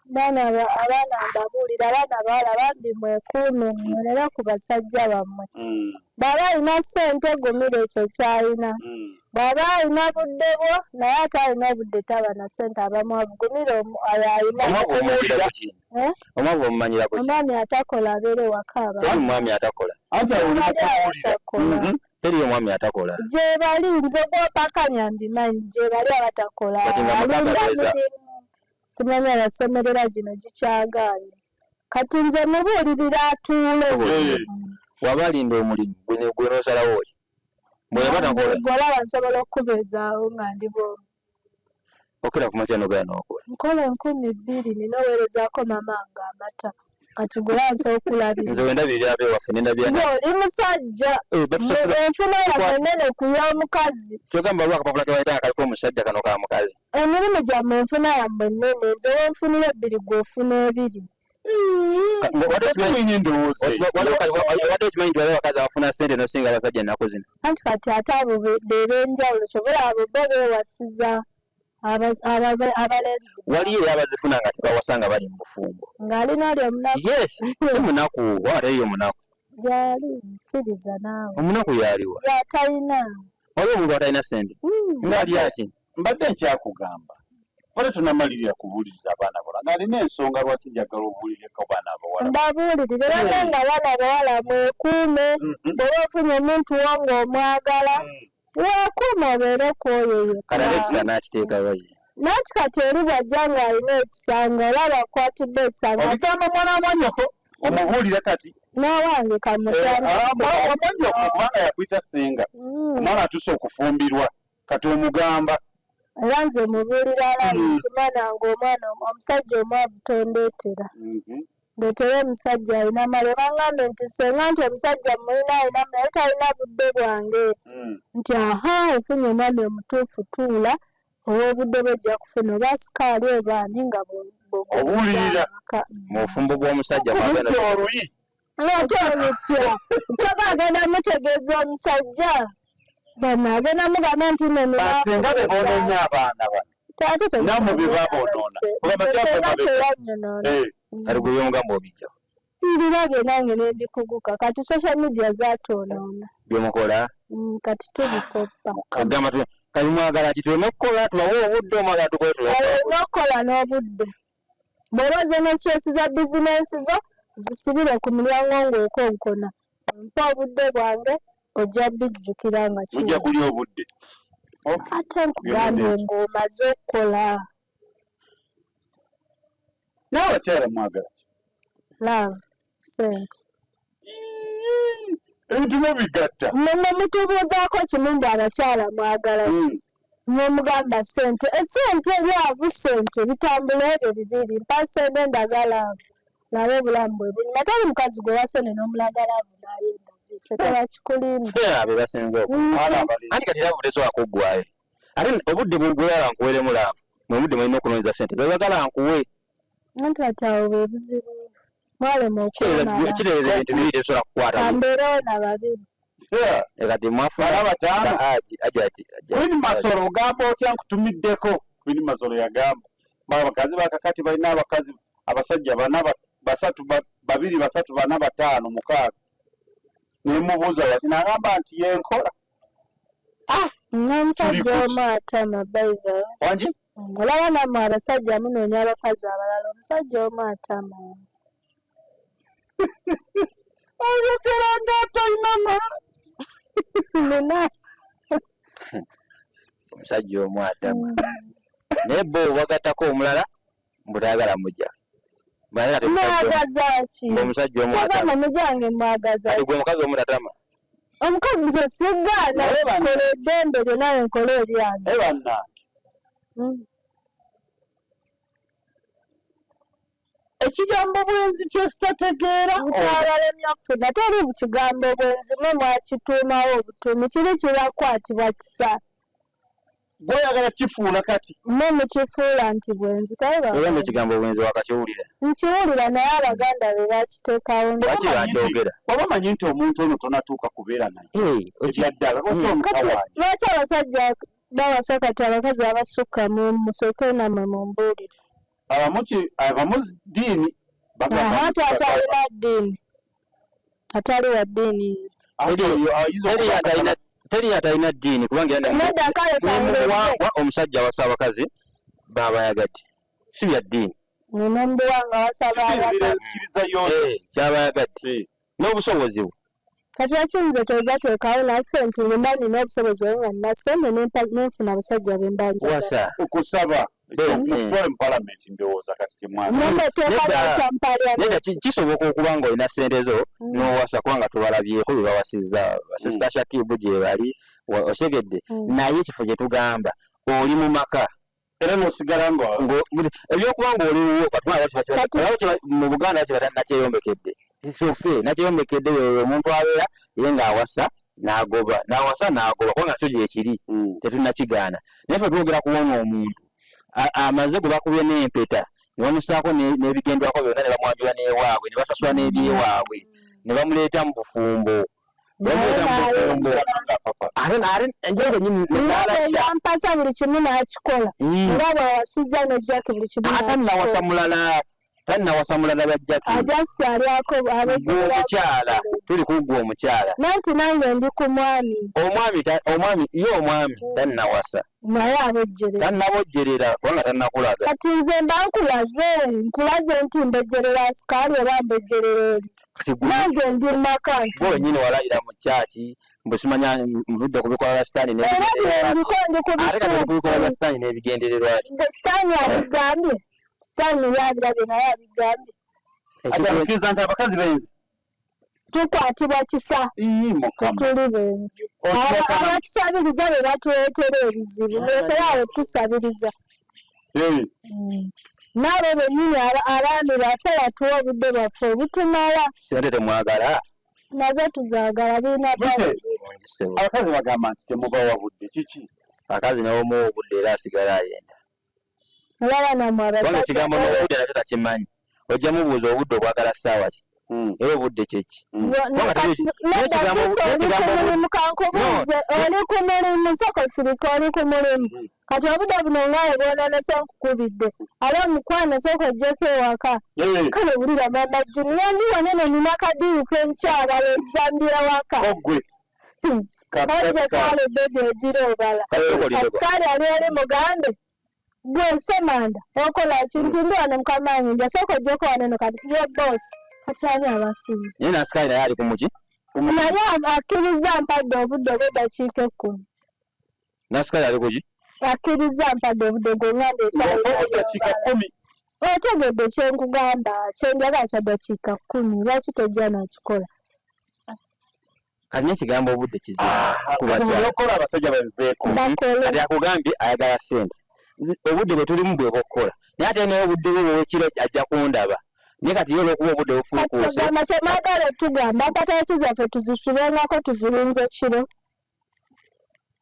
baana abaana mbabuulira abaana abawala bambi mwekuume munywerere ku basajja bammwe mm. bw'aba alina ssente gumira ekyo ky'alina mm. bw'aba alina budde bwo naye ate alina obudde taba na ssente aba mwavu gumira oyo alina eh? omwavu omumanyira ku omwami atakola abeera ewaka aba omwami atakola anti atakola mm-hmm. Teriyo omwami atakola. Gyebali nze gwopakanya mbimanyi gyebali abatakola. Alinda mirimu simanyi abasomerera gino gikyagaanye. Kati nze mubuulirira atuule. Waba alinda omulimu gwe gwe n'osalawo ki? Bweyaba takola. Gwe olaba nsobola okukubeezaawo nga ndi bwomu. Okera ku makya n'ogenda n'okola. Nkola 2000 nina oweerezaako maama wange amata. Kati gwe nsobola okulabirira. Nze wendabirira abewaffe nendabirira. Gwe oli musajja. Eh, Enfuna yaffe nnene ku y'omukazi. Kyogamba waliwo akapapula ke bayita nga kaliko omusajja kano ka mukazi. Emirimu gyammwe enfuna yammwe nnene nze wenfunira ebbiri gwe ofuna ebiri. Wadde okimanyi nti waliwo abakazi abafuna ssente n'osinga abasajja ennaku zino. Anti kati ate abo be b'enjawulo kyova olaba abo bo beewasiza abalenzi. Waliyo era abazifuna nga tebawasa nga bali mu bufumbo. Ng'alina oli omunaku. Yes, si munaku oba teriyo munaku. Gyali kkiriza naawe. Omunaku y'aliwa? Y'atalina. Waliwo omuntu atalina ssente hmm. ng'alya ki? Mbadde nkyakugamba Wali tunamalirira kubuuliriza abaana abawala nga alina ensonga lwaki njagala obuulireko abaana abawala. Mbabuulirire hmm. banange abaana abawala mwekuume mm-hmm. bw'oba ofunye omuntu wo ng'omwagala mm. weekuume obeere ku oyo yekka. Kati ate ekisa n'akiteekawa ye? Nanti kati oli bw'ajja ng'alina ekisa ng'olaba akwatidde ekisa nga Obigamba mwana wa mwannyoko omubuulira kati. N'owange kamutandike. Eh, mwannyoko kubanga yakuyita ssenga mm. omwana atuuse okufumbirwa. kati omugamba era nze mubuulira alabi mm. nti mwana nga omwana omusajja omwavu tondeetera mm-hmm. ndeetera omusajja alina male bangambe nti senga nti omusajja mulina alina naye talina budde bwange mm. nti aha ofunye omwami omutuufu tuula ow'obudde bwe ojja kufuna oba sikaali oba ani nga obuulirira mu bufumbo bw'omusajja oluyi Ate olutya kyoka agenda mutegeeza omusajja bano agenda mugamba nti nonbasinga be bononya abaana bano namwe be babonoona teyanyonoona eh. kati gwe byomugamba obijja mbirabye nange nembikuguka kati social media zatwonoona byemukola mm, kati tubikoppa kagamba kati mwagala ki tuleme okukola tubawe obudde omwagala tukole tuleme okukola n'obudde Bw'oba ozze ne stress za bizinensi zo zisibire ku mulyango ng'okonkona. Mpa obudde bwange ojja bijjukira nga Mujja kulya obudde. Ate nkugambye ng'omaze okukola. Nawe abakyala mwagala ki? Love, sente. Ebintu mubigatta. Mmwe mutubuuzaako kimu mbu abakyala mwagala ki? Nemugamba sente. Esente, love, sente bitambula ebyo bibiri. Mpa sente ndaga love. Laba obulamu bwe bunyuma. Tali mukazi gwe wasene n'omulaga love n'ayenda. Sekabakikulimba. Be basinga anti kati love tesobola kuggwayo. Ate obudde bweyagala nkuweremu love, mwe budde mulina okunoonyeza sente zeyagala nkuwe. Anti kati awo bwe buzibu. Mwalema okwemala. Kitegeeza ebintu bibiri tebisobola kukwata. Kambeerewo na babiri. Kati mwafuna bataano. Ajati. Queen Masolo ogamba otya nkutumiddeko? Queen Masolo yagamba abakazi bakakati balina abakazi abasajja bana basatu babiri basatu bana bataano mukaaga. Nemubuuza bati n'agamba nti yenkola. N'omusajja omu atama by the way. Wangi? Olaba nammwe abasajja munoonya abakazi abalala, omusajja omu atama. Oyogera ng'atalina Nina. Omusajja omu atama. Naye bo bagattako omulala mbu tayagala mujja. Mwagaza ki? Omusajja omu atama. Mujange mwagaza. Kati gwe omukazi omu tatama. Omukazi nze sigaana kola eddembe lyo nawe nkole eryange. Naye bannange. Ekigambo bwenzi kye sitategeera. Nkyabalemya ffuna teri kigambo bwenzi mwe mwakituumawo obutuumi kiri kibakwatibwa kisa. Gw'oyagala kifuula kati. Mwe mukifuula nti bwenzi era n'ekigambo bwenzi wakakiwulira. Nkiwulira naye Abaganda be bakiteekawo. Lwaki bakyogera? Oba omanyi nti omuntu ono tonatuuka kubeera naye. Ebyaddala lwaki omutawaanya? Lwaki abasajja bawasa kati abakazi abasukka mu musooke nammwe mumbuulire. Abamu ddiini. Ate atalina ddiini. Atali wa ddiini. Teri atalina ddiini kubanga era omusajja awasa abakazi b'abayagadde si bya ddiini. N'omubuwangwa awasa b'ayagadde. Ky'abayagadde n'obusobozi bwe. Kati lwaki nze tegateekawo naffe nti mba nina obusobozi bwe nga nina ssente nenfuna abasajja be mba njagala. Wasa. Okusaba. Okutwala mu palamenti ndowooza kati temwagala. Kisoboka okuba ng'olina ssente zo n'owasa kubanga tubalabyeko bye bawasizza. Sisita Shakibu gye bali osegedde naye ekifo gye tugamba oli mu maka. Era n'osigala nga ebyokuba ng'oliwo mu Buganda kiba nakyeyombekedde. Sofe nakyeyombekedde yoyo omuntu abeera ye ng'awasa n'agoba n'awasa n'agoba kubanga nakyo gyekiri tetunnakigaana. Naye ffe twogera kuwona omuntu amaze gwe bakubye n'empeta ne bamusaako n'ebigendwako byonna ne bamwanjula n'ewaabwe ne basasula n'ebyewaabwe ne bamuleeta mu bufumbo. Yampasa buli kimu n'akikola nga bw'awasizza ne Jackie buli kimu. Tannawasa mulala, tannawasa mulala bya Jackie. Just alyako omukyala, tuli ku ggwe omukyala. Nanti nange ndi ku mwami. Omwami omwami ye omwami tannawasa. Naye abojjerera. Tannabojjerera kubanga tannakulaga. Kati nze mba nkulaze, nkulaze nti mbojjerera sikaali oba mbojjerera oli. Nange ndi maka. Gwe wennyini walayira mu kyaki mbu simanya nvudde ku bikolwa bya sitaani n'ebigendererwa. Bya sitaani n'ebigendererwa. Sitaani abigambye. Sitaani yabirabye naye abigambye. Ate nti abakazi benzi. Tukwatibwa kisa. Tetuli benzi. Abatusabiriza be batuleetera ebizibu. Mulekere awo tusabiriza. N'abo bennyini abaami baffe batuwa obudde bwaffe obutumala. Sente temwagala? Nazo tuzaagala birina Abakazi bagamba nti temubawa budde kiki? Abakazi n'omuwa obudde era asigala ayenda. Olaba nammwe abasajja. Kubanga ekigambo n'obudde nakyo takimanyi. Ojja mubuuza obudde obwagala ssaawa ki? Era obudde kye ki? Kankubuuze oli ku mulimu soko sirika oli ku mulimu. Kati obudde buno nga bwonoonese nkukubidde. Ate omukwano sooka ojjeko ewaka. Kale wulira maama Junior ndi wano eno nina kadiiru k'enkyabala ezambira waka. Oggwe. Oje kale bebi ogira obala. Asikaali ali oli mugambe. Gwe Ssemanda okola ki nti ndi wano mukama wange nja sooka ojjeko wano eno kati ye boss. Kati ani abasinze? Naye n'asikaali naye ali ku muki? Naye akkiriza mpadde obudde obw'eddakiika 10. Nasikali ali kuki? Akkiriza mpadde obudde gwe ngamba ekyaddakiika kkumi. Otegedde kyenkugamba kyenjagala kya ddakiika kkumi lwaki tojja nakikola? Kati n'ekigambo obudde kizibu ah, ku bakyala. Okukola abasajja babiveeko. Kati akugambye ayagala ssente. Obudde bwe tulimu bwe bw'okukola. Naye ate naye obudde bwe bw'ekiro ajja kundaba. Naye kati ye olw'okuba obudde bufuukuuse. Kati kye mwagala otugamba mpataki zaffe tuzisubengako tuzirinze kiro.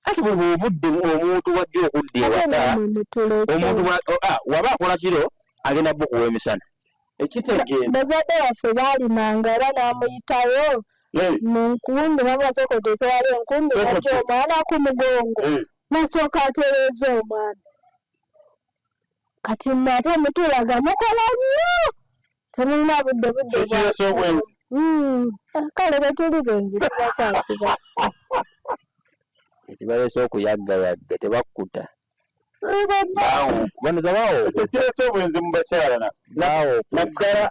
Kati buli obudde omuntu wajja okudda ewaka omuntu ah, waba akola kiro agenda bukuwa emisana ekitegeeza bazadde baffe baalimanga era n'amuyitayo mu nkumbi nabasooka oteeke wali enkumbi najja omwana ku mugongo nasooka atereeza omwana kati mwe ate mutulaga mukola nnyo temulina budde budde Ekirese obwenzi. Kale bwe tuli benzi tubakwatibwa. Ekibaleese okuyaggayagga tebakkuta. Ekirese obwenzi mu bakyala naddala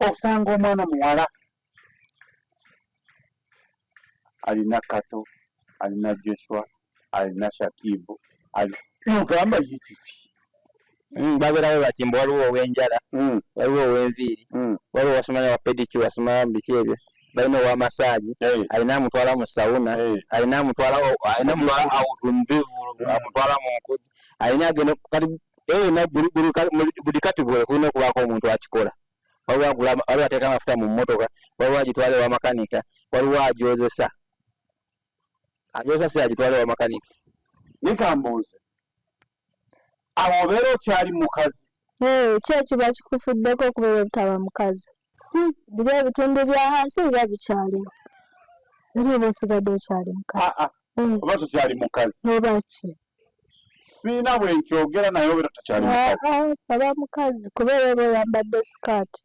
osanga omwana muwala alina Kato, alina Joshua, alina Shakibu, nogamba ye kiki? Babeerawo bati mbu waliwo ow'enjala, waliwo ow'enviiri, waliwo wasomanya wa pedicure, wasomanya biki ebyo, balina owa masaagi, alina amutwala mu sauna, alina amutwala alina amutwala out mu bivvulu, amutwala mu nkuji, alina agenda kati eyo yonna buli category kulina okubaako omuntu akikola. Waliwo agula, waliwo ateeka amafuta mu mmotoka, waliwo agitwala ewa makanika, waliwo agyozesa. Agyozesa si agitwala ewa makanika. Naye kambuuze, awo obeera okyali mukazi? Ki ekiba kikufuddeko okubeera obutaba mukazi? Biri ebitundu bya hansi biba bikyaliwo. Era oba osigadde okyali mukazi. Ah, ah. Oba tokyali mukazi? Oba ki? Siina bwe nkyogera naye obeera tokyali mukazi. Ah, ah, oba mukazi kubeera oba oyambadde sikaati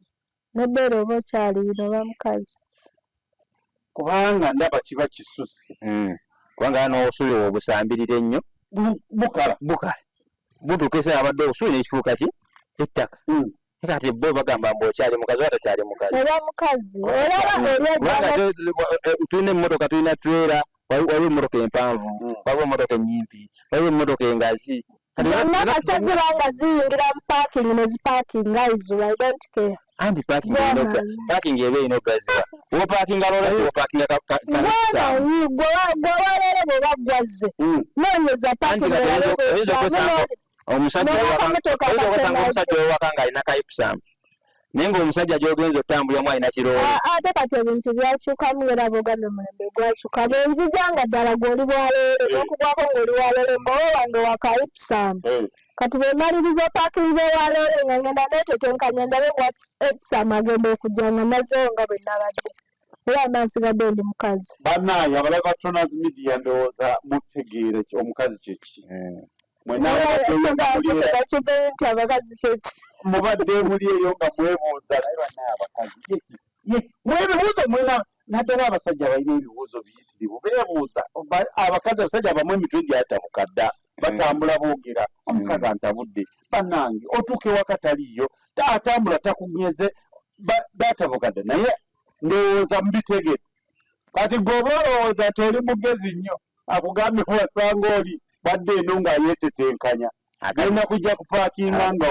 nebbeera oba okyali bino oba mukazi. Kubanga ndaba kiba kisusse. Kubanga n'obusubi obusambirira ennyo. Bukala. Bukala. Butuuka ekiseera abadde obusubi n'ekifuuka ki? Ettaka. Kati bo bagamba mbu okyali mukazi oba tokyali mukazi. Oba mukazi. Olaba oli Kubanga tulina emmotoka, tulina trailer, waliwo emmotoka empanvu, waliwo emmotoka ennyimpi, waliwo emmotoka engazi. Zonna kasita ziba nga ziyingira mu parking ne zipaakinga is I don't care. Anti parking parking eba erina okugaziwa. W'opaakinga loole si w'opaakinga Gwe gwe waleero bw'oba gwazze. Noonyeza parking olabe bw'ekyamu. Omusajja owaka omusajja owaka ng'alina ka Ipsum. Naye ng'omusajja gy'ogenze otambuliramu alina kiroole. Ate kati ebintu byakyukamu era bw'ogambye omulembe gwakyuka. Bwe nzija nga ddala gw'oli bwaleero n'okugwako ng'oli waleero ng'owe wange wa ka Ipsum. Kati bwe mmaliriza opaakinze wa loole nga ngenda neetetenkanya ndabe wa Ipsum agenda okujja nga nazzeewo nga bwe nabadde. Era mba nsigadde ndi mukazi. Bannange abalabi ba Tronas Media ndowooza mutegeera omukazi kye ki. Nti abakazi kyeki. Mubadde muli eyo nga mwebuuza naye bannaye abakazi mwebibuuzo mulina naddala abasajja balina ebibuuzo biyitirivu beebuuza abakazi abasajja abamu emitwe gyatabuka dda batambula boogera omukazi antabudde bannange otuuka ewaka taliiyo atambula takunyeze batabuka dda naye ndowooza mubitegedde kati gwe oba olowooza nti oli mugezi nnyo akugambye wasanga oli bwadde eno ng'ayeetetenkanya agenda kujja kupaakinga nga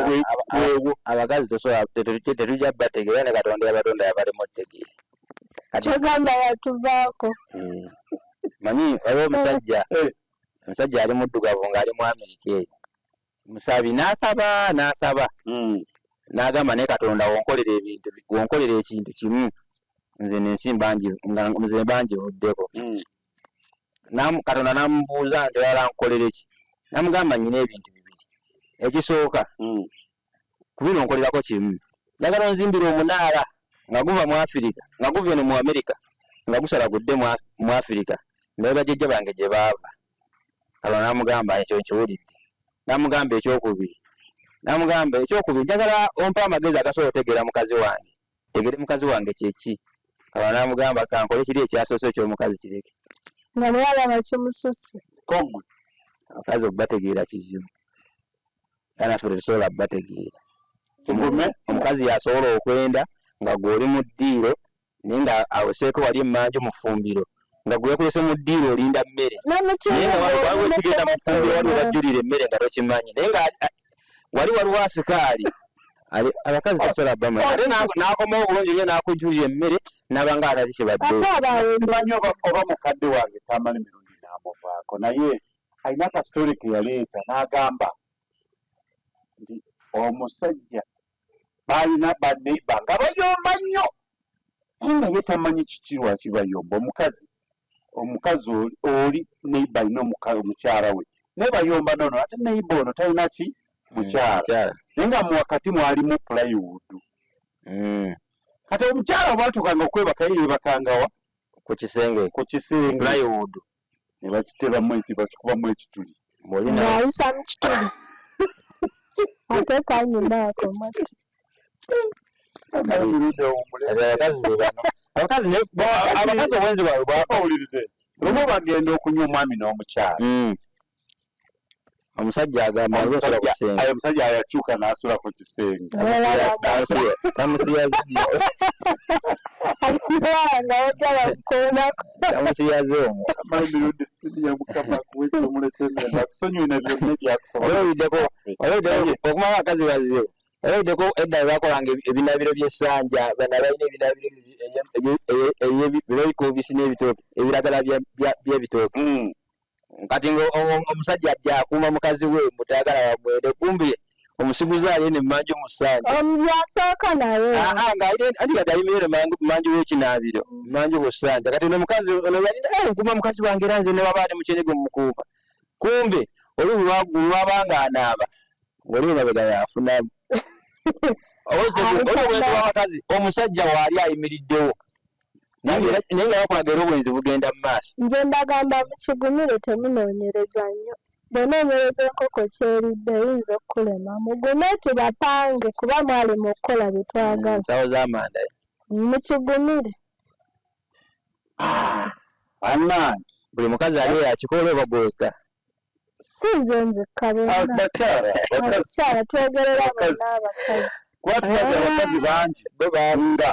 weewo. Abakazi tosobola tetujja bategeera ne Katonda yabatonda yabalema otegeera. Kyogamba yatuvaako. Manyi waliwo omusajja omusajja ali muddugavu ng'ali mu Amerika eyo musabi n'asaba n'asaba n'agamba naye Katonda wonkolera ebintu wonkolera ekintu kimu nze nensi nze mba ngivuddeko. Katonda n'amubuuza nti oyagala nkukolere ki? N'amugamba nnyina ebintu bibiri. Ekisooka ku bino nkolerako kimu. Njagala onzimbire omunaala nga guva mu Afirika nga guva eno mu Amerika nga gusala gudde mu Afirika ndabe bajjajja bange gye baava. Katonda n'amugamba ekyo nkiwulidde. N'amugamba ekyokubiri. N'amugamba ekyokubiri njagala ompe amagezi agasobola okutegeera mukazi wange. Tegere mukazi wange kye ki? Katonda n'amugamba kankole kiri ekyasoose eky'omukazi kireke. Nga naye alaba kimususse. Kogwe. Abakazi okubategeera kizibu. Era naffe tetusobola kubategeera. Tugume. Omukazi y'asobola okwenda nga ggwe oli mu ddiiro naye nga aweseeko wali emmanju mu ffumbiro. Nga gwe yakulese mu ddiiro olinda mmere, naye nga waliwo ekigenda mu ffumbiro, waliwo bajjulira emmere nga tokimanyi, naye nga wali waliwo asikaali. Abakazi tasobola bamanya, ate n'akomawo bulungi nnyo n'akujjulira emmere n'aba nga atali kibadde. Simanyi oba mukadde wange Tamale Mirundi n'amuvaako, naye alina akasitori ke yaleeta n'agamba nti omusajja baalina baneiba nga bayomba nnyo, naye nga ye tamanyi kiki lwaki bayomba. Omukazi oli neiba alina omukyala we, naye bayomba nono, ate neiba ono talina ki mukyala, naye nga mu wakati mwalimu plywood. Kati omukyala bwatuukanga okwebaka, ye yeebakangawa? Ku kisenge. Ku kisenge. Plywood. Ne bakitebamu eki, bakikubamu ekituli. Ng'ayisa mu kituli ate kanyuma ako mwattu. Abakazi be bano, abakazi obwenzi bwabwe bwakawulirize. Lumu bagenda okunywa, omwami n'omukyala. Omusajja agamba nze osula ku kisenge. Ayo omusajja yakyuka n'asula ku kisenge. Tamusiyaze. Nga ojja bakukoonako. Tamusiyaze omwo. Mirundi siniya, Mukama akuwe ekimulekye, akusonyiwe na byonna ebyakusobola. Olowuliddeko okumala abakazi bazibu? Olowuliddeko edda bwe bakolanga ebinabiro by'essanja, bano abalina ebinabiro ebirabika obubisi n'ebitooke, ebiragala by'ebitooke. Kati nga omusajja ajja akuuma mukazi we mutayagala bamwende, kumbe omusiguze ali eno emmanju mu ssanja. Yasooka naye. Anti kati ayimirire manju w'ekinaabiro, manju ku ssanja. Kati ono omukazi ono yalina, "Eh, nkuuma mukazi wange, era nze ne waba ali mukyerege mumukuuma." Kumbe oli lwabanga anaaba ng'oli emabega yafunamu. Oli obwenzi bw'abakazi, omusajja waali ayimiriddewo, naye nga bakulaga era obwenzi bugenda mu maaso. Nze mbagamba mukigumire, temunoonyereza nnyo. Bw'onoonyereza enkoko kyeridde eyinza okukulema. Mugume tubapange, kuba mwali mu kukola bye twagala. Nsawo z'amanda. Mukigumire. Bannange. Buli mukazi ali yakikola oba gweka? Si nze nzekka, bonna. Abakyala, abakazi. Abakyala, twogerera Abakazi. bonna abakazi. Kuba tulabye abakazi bangi bo nga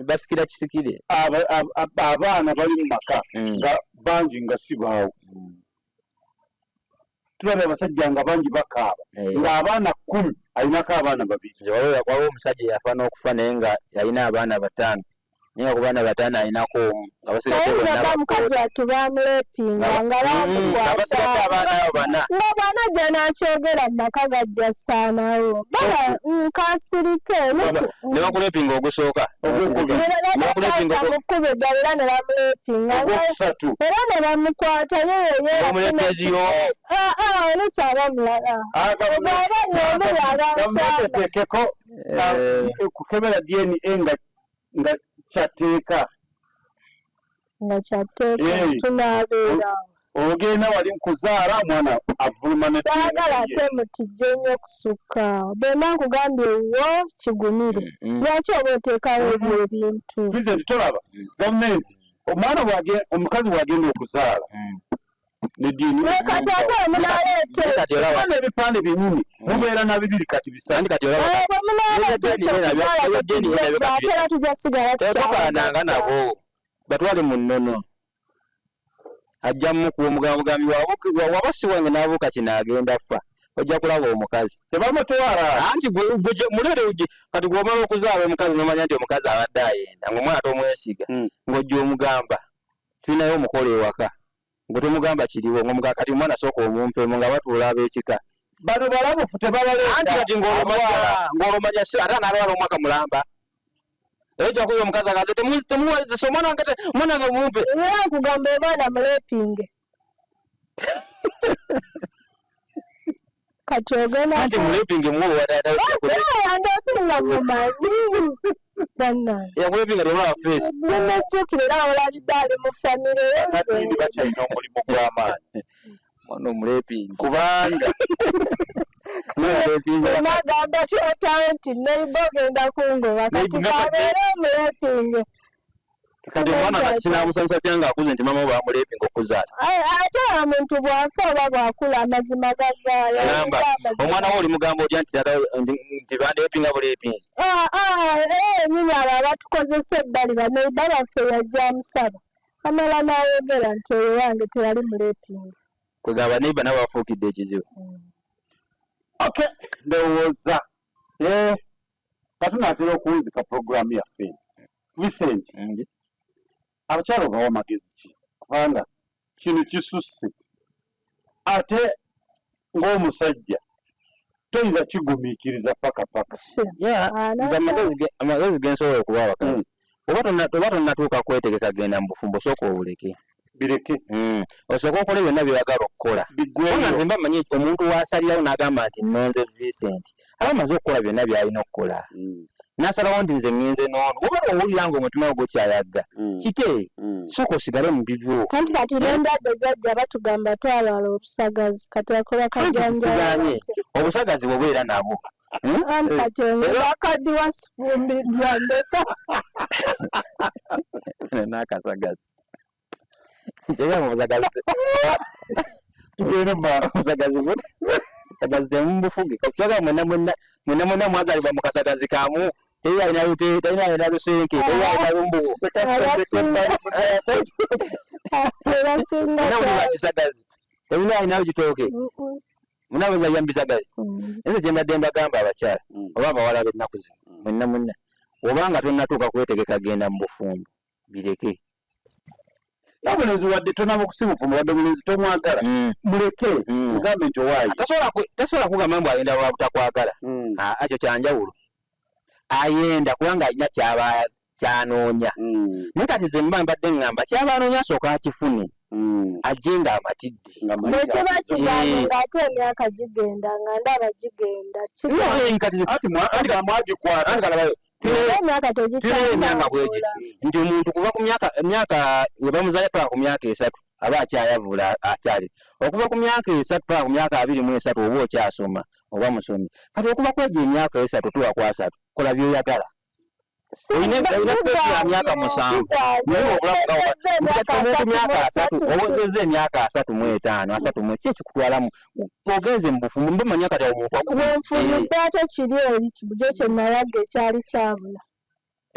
basikira kisikire. Abaana bali mu maka nga bangi nga si baawo. Tulabye abasajja nga bangi bakaaba ng'abaana 10 alinako abaana babiri. Nze waliwo omusajja eyafa n'okufa, naye nga yalina abaana bataano, naye nga ku baana bataano alinako omu, nga basigadde Ayinza bonna ba mukazi wattu bamulepinga nga nga basigadde bamukwata. Abaana abo bana. Nga bw'anajja n'akyogera mu maka gajja ssaanawo bala nkasirike. Ne bakulepinga ogusooka. Ogwokubiri. Ne bakulepinga Mukuba eddala era ne bamulepinga. Ogwokusatu. Era ne bamukwata ye. Omulepezi y'omu. Oluusi aba mulala bw'aba n'omu yaba Gavumenti nsaana. eteekeko kukebera DNA nga kyatteeka. Nga kyatteeka. Tunaabeera Ogenda wali nkuzaala omwana avuluma ne Saagala DNA. Ate mutijje nnyo okusukka. Bwemba nkugambye wo kigumire, lwaki oba oteekawo ebyo ebintu? President, tolaba gavumenti omwana omukazi bw'agenda okuzaala ne DNA. Naye kati ate bwe munaleeta Kati olaba Abaana ebipande byenyini mubeera na bibiri, kati bisatu. Anti kati olaba Bwe munaleeta Ebya ekyo DNA okuzaala ebya DNA nabyo kati ate era tujja sigala Tetokalananga nabo, batwale mu nnono. Ajja mukuwa omugambi waba si wange n'abuuka kino agenda fa, ojja kulaba omukazi. Tebamutwala. Anti gwe muleete ujje. Kati gw'omala okuzaala omukazi n'omanya nti omukazi abadde ayenda, ng'omwana tomwesiga, ng'ojja omugamba tulinayo omukolo ewaka, gwe tomugamba kiriwo, ng'omugamba kati omwana sooka omumpemu nga batuula ab'ekika. Bano balabufu, tebabaleeta. Anti kati ng'olwomanya si ate anaalwala omwaka mulamba, era ojja kuba omukazi agaze temuwazisa omwana wange, omwana wange mumpe. Era nkugamba omwana mulepinge, kati ogenda Anti mulepinge muwe wa taata we. Yandepinga mumanyi bannange. Yakulepinga temulaba face. Simujjukira, era olabidde ali mu famire. Bannaddiini bakyalina omulimu gw'amaanyi. Mwana omulepinge. Kubanga Nagamba kyotaawe nti neiba ogenda kungoba, kati kabeere omulepinge. Kati omwana kinamusanyusa kya nga akuze nti mama we bamulepinga okuzaala? Ate omuntu bw'afa oba bw'akula amazima gavaayo. Gamba omwana we olimugamba otya nti taata nti bandepinga bulepinzi? Era yenyini abo abatukozesa ebbali baneiba baffe yajja amusaba. Amala n'ayogera nti oyo wange teyali mulepinga. Kwegamba neighbor nabo bafuukidde ekizibu. Okay, ndowooza eh, katunaatera okuwunzika puroguramu yaffe. Vincent, abakyala obawa magezi ki? Kubanga kino kisusse ate ng'omusajja toyinza kigumiikiriza paka paka. Amagezi gensobola okuwa abakazi hmm. oba tonnatuuka kwetegeka genda mu bufumbo sooka obuleke bireke hmm. osooke okole byonna byoyagala okukola kubanga nze mba manyi omuntu wasalirawo n'agamba nti nonze Vincent aba amaze okukola byonna byalina okukola hmm. nasalawo nti nze ngenze noono oba owulira nga omutima gwo gukyayagga mm. kite mm. sooka osigale mu bibyo anti kati n'endwadde zajja batugamba twalwala obusagazi kati akola kajanjabanye obusagazi bwobeera nabwo hmm? anti kati wakaddiwa sifumbiddwa ndeka n'akasagazi Obusagazi temubufuge okusoka mwena mwena mwena mwena mwazalibwa mu kasagazi kamu teri alina lute teri alina lusenke teri alina lumbugo kisagazi teri alina kitooke muna bazalira mu bisagazi naye nze kyembadde mbagamba abakyala oba abawala b'ennaku zino mwenna mwenna oba nga tonnatuuka kwetegeka genda mu bufumbo bireke omulenzi wadde tonaba okusimufumba wadde omulenzi tomwagala mm. muleke mm. mugambe nti owaayi tasobola kugamba mbu ayenda lwa butakwagala mm. ah, ekyo kyanjawulo ayenda kubanga alina kyaba kyanoonya naye kati ze mba mbadde ŋŋamba kyaba anoonya asooka akifune ajje nga amatidde bwekiba kigaanye eh. ng'ate emyaka gigenda nga ndaba gigenda mwagikwata emyaka tulina emyaka bwegiti nti omuntu kuva ku myaka emyaka webamuzala paka ku myaka esatu aba akyayavula akyali okuva ku myaka esatu paka ku myaka 23 oba okyasoma oba musomi kati okuva kwegyo emyaka esatu tuwa ku asatu kola byoyagala olina space ya myaka musanvu naye obulamu ku myaka asatu owozezza emyaka 35 30 ki ekikutwalamu ogenze mu bufumbo mba manya kati omuntu wenfunidde ate kiri eri kibujo kye nayaga ekyali kyabula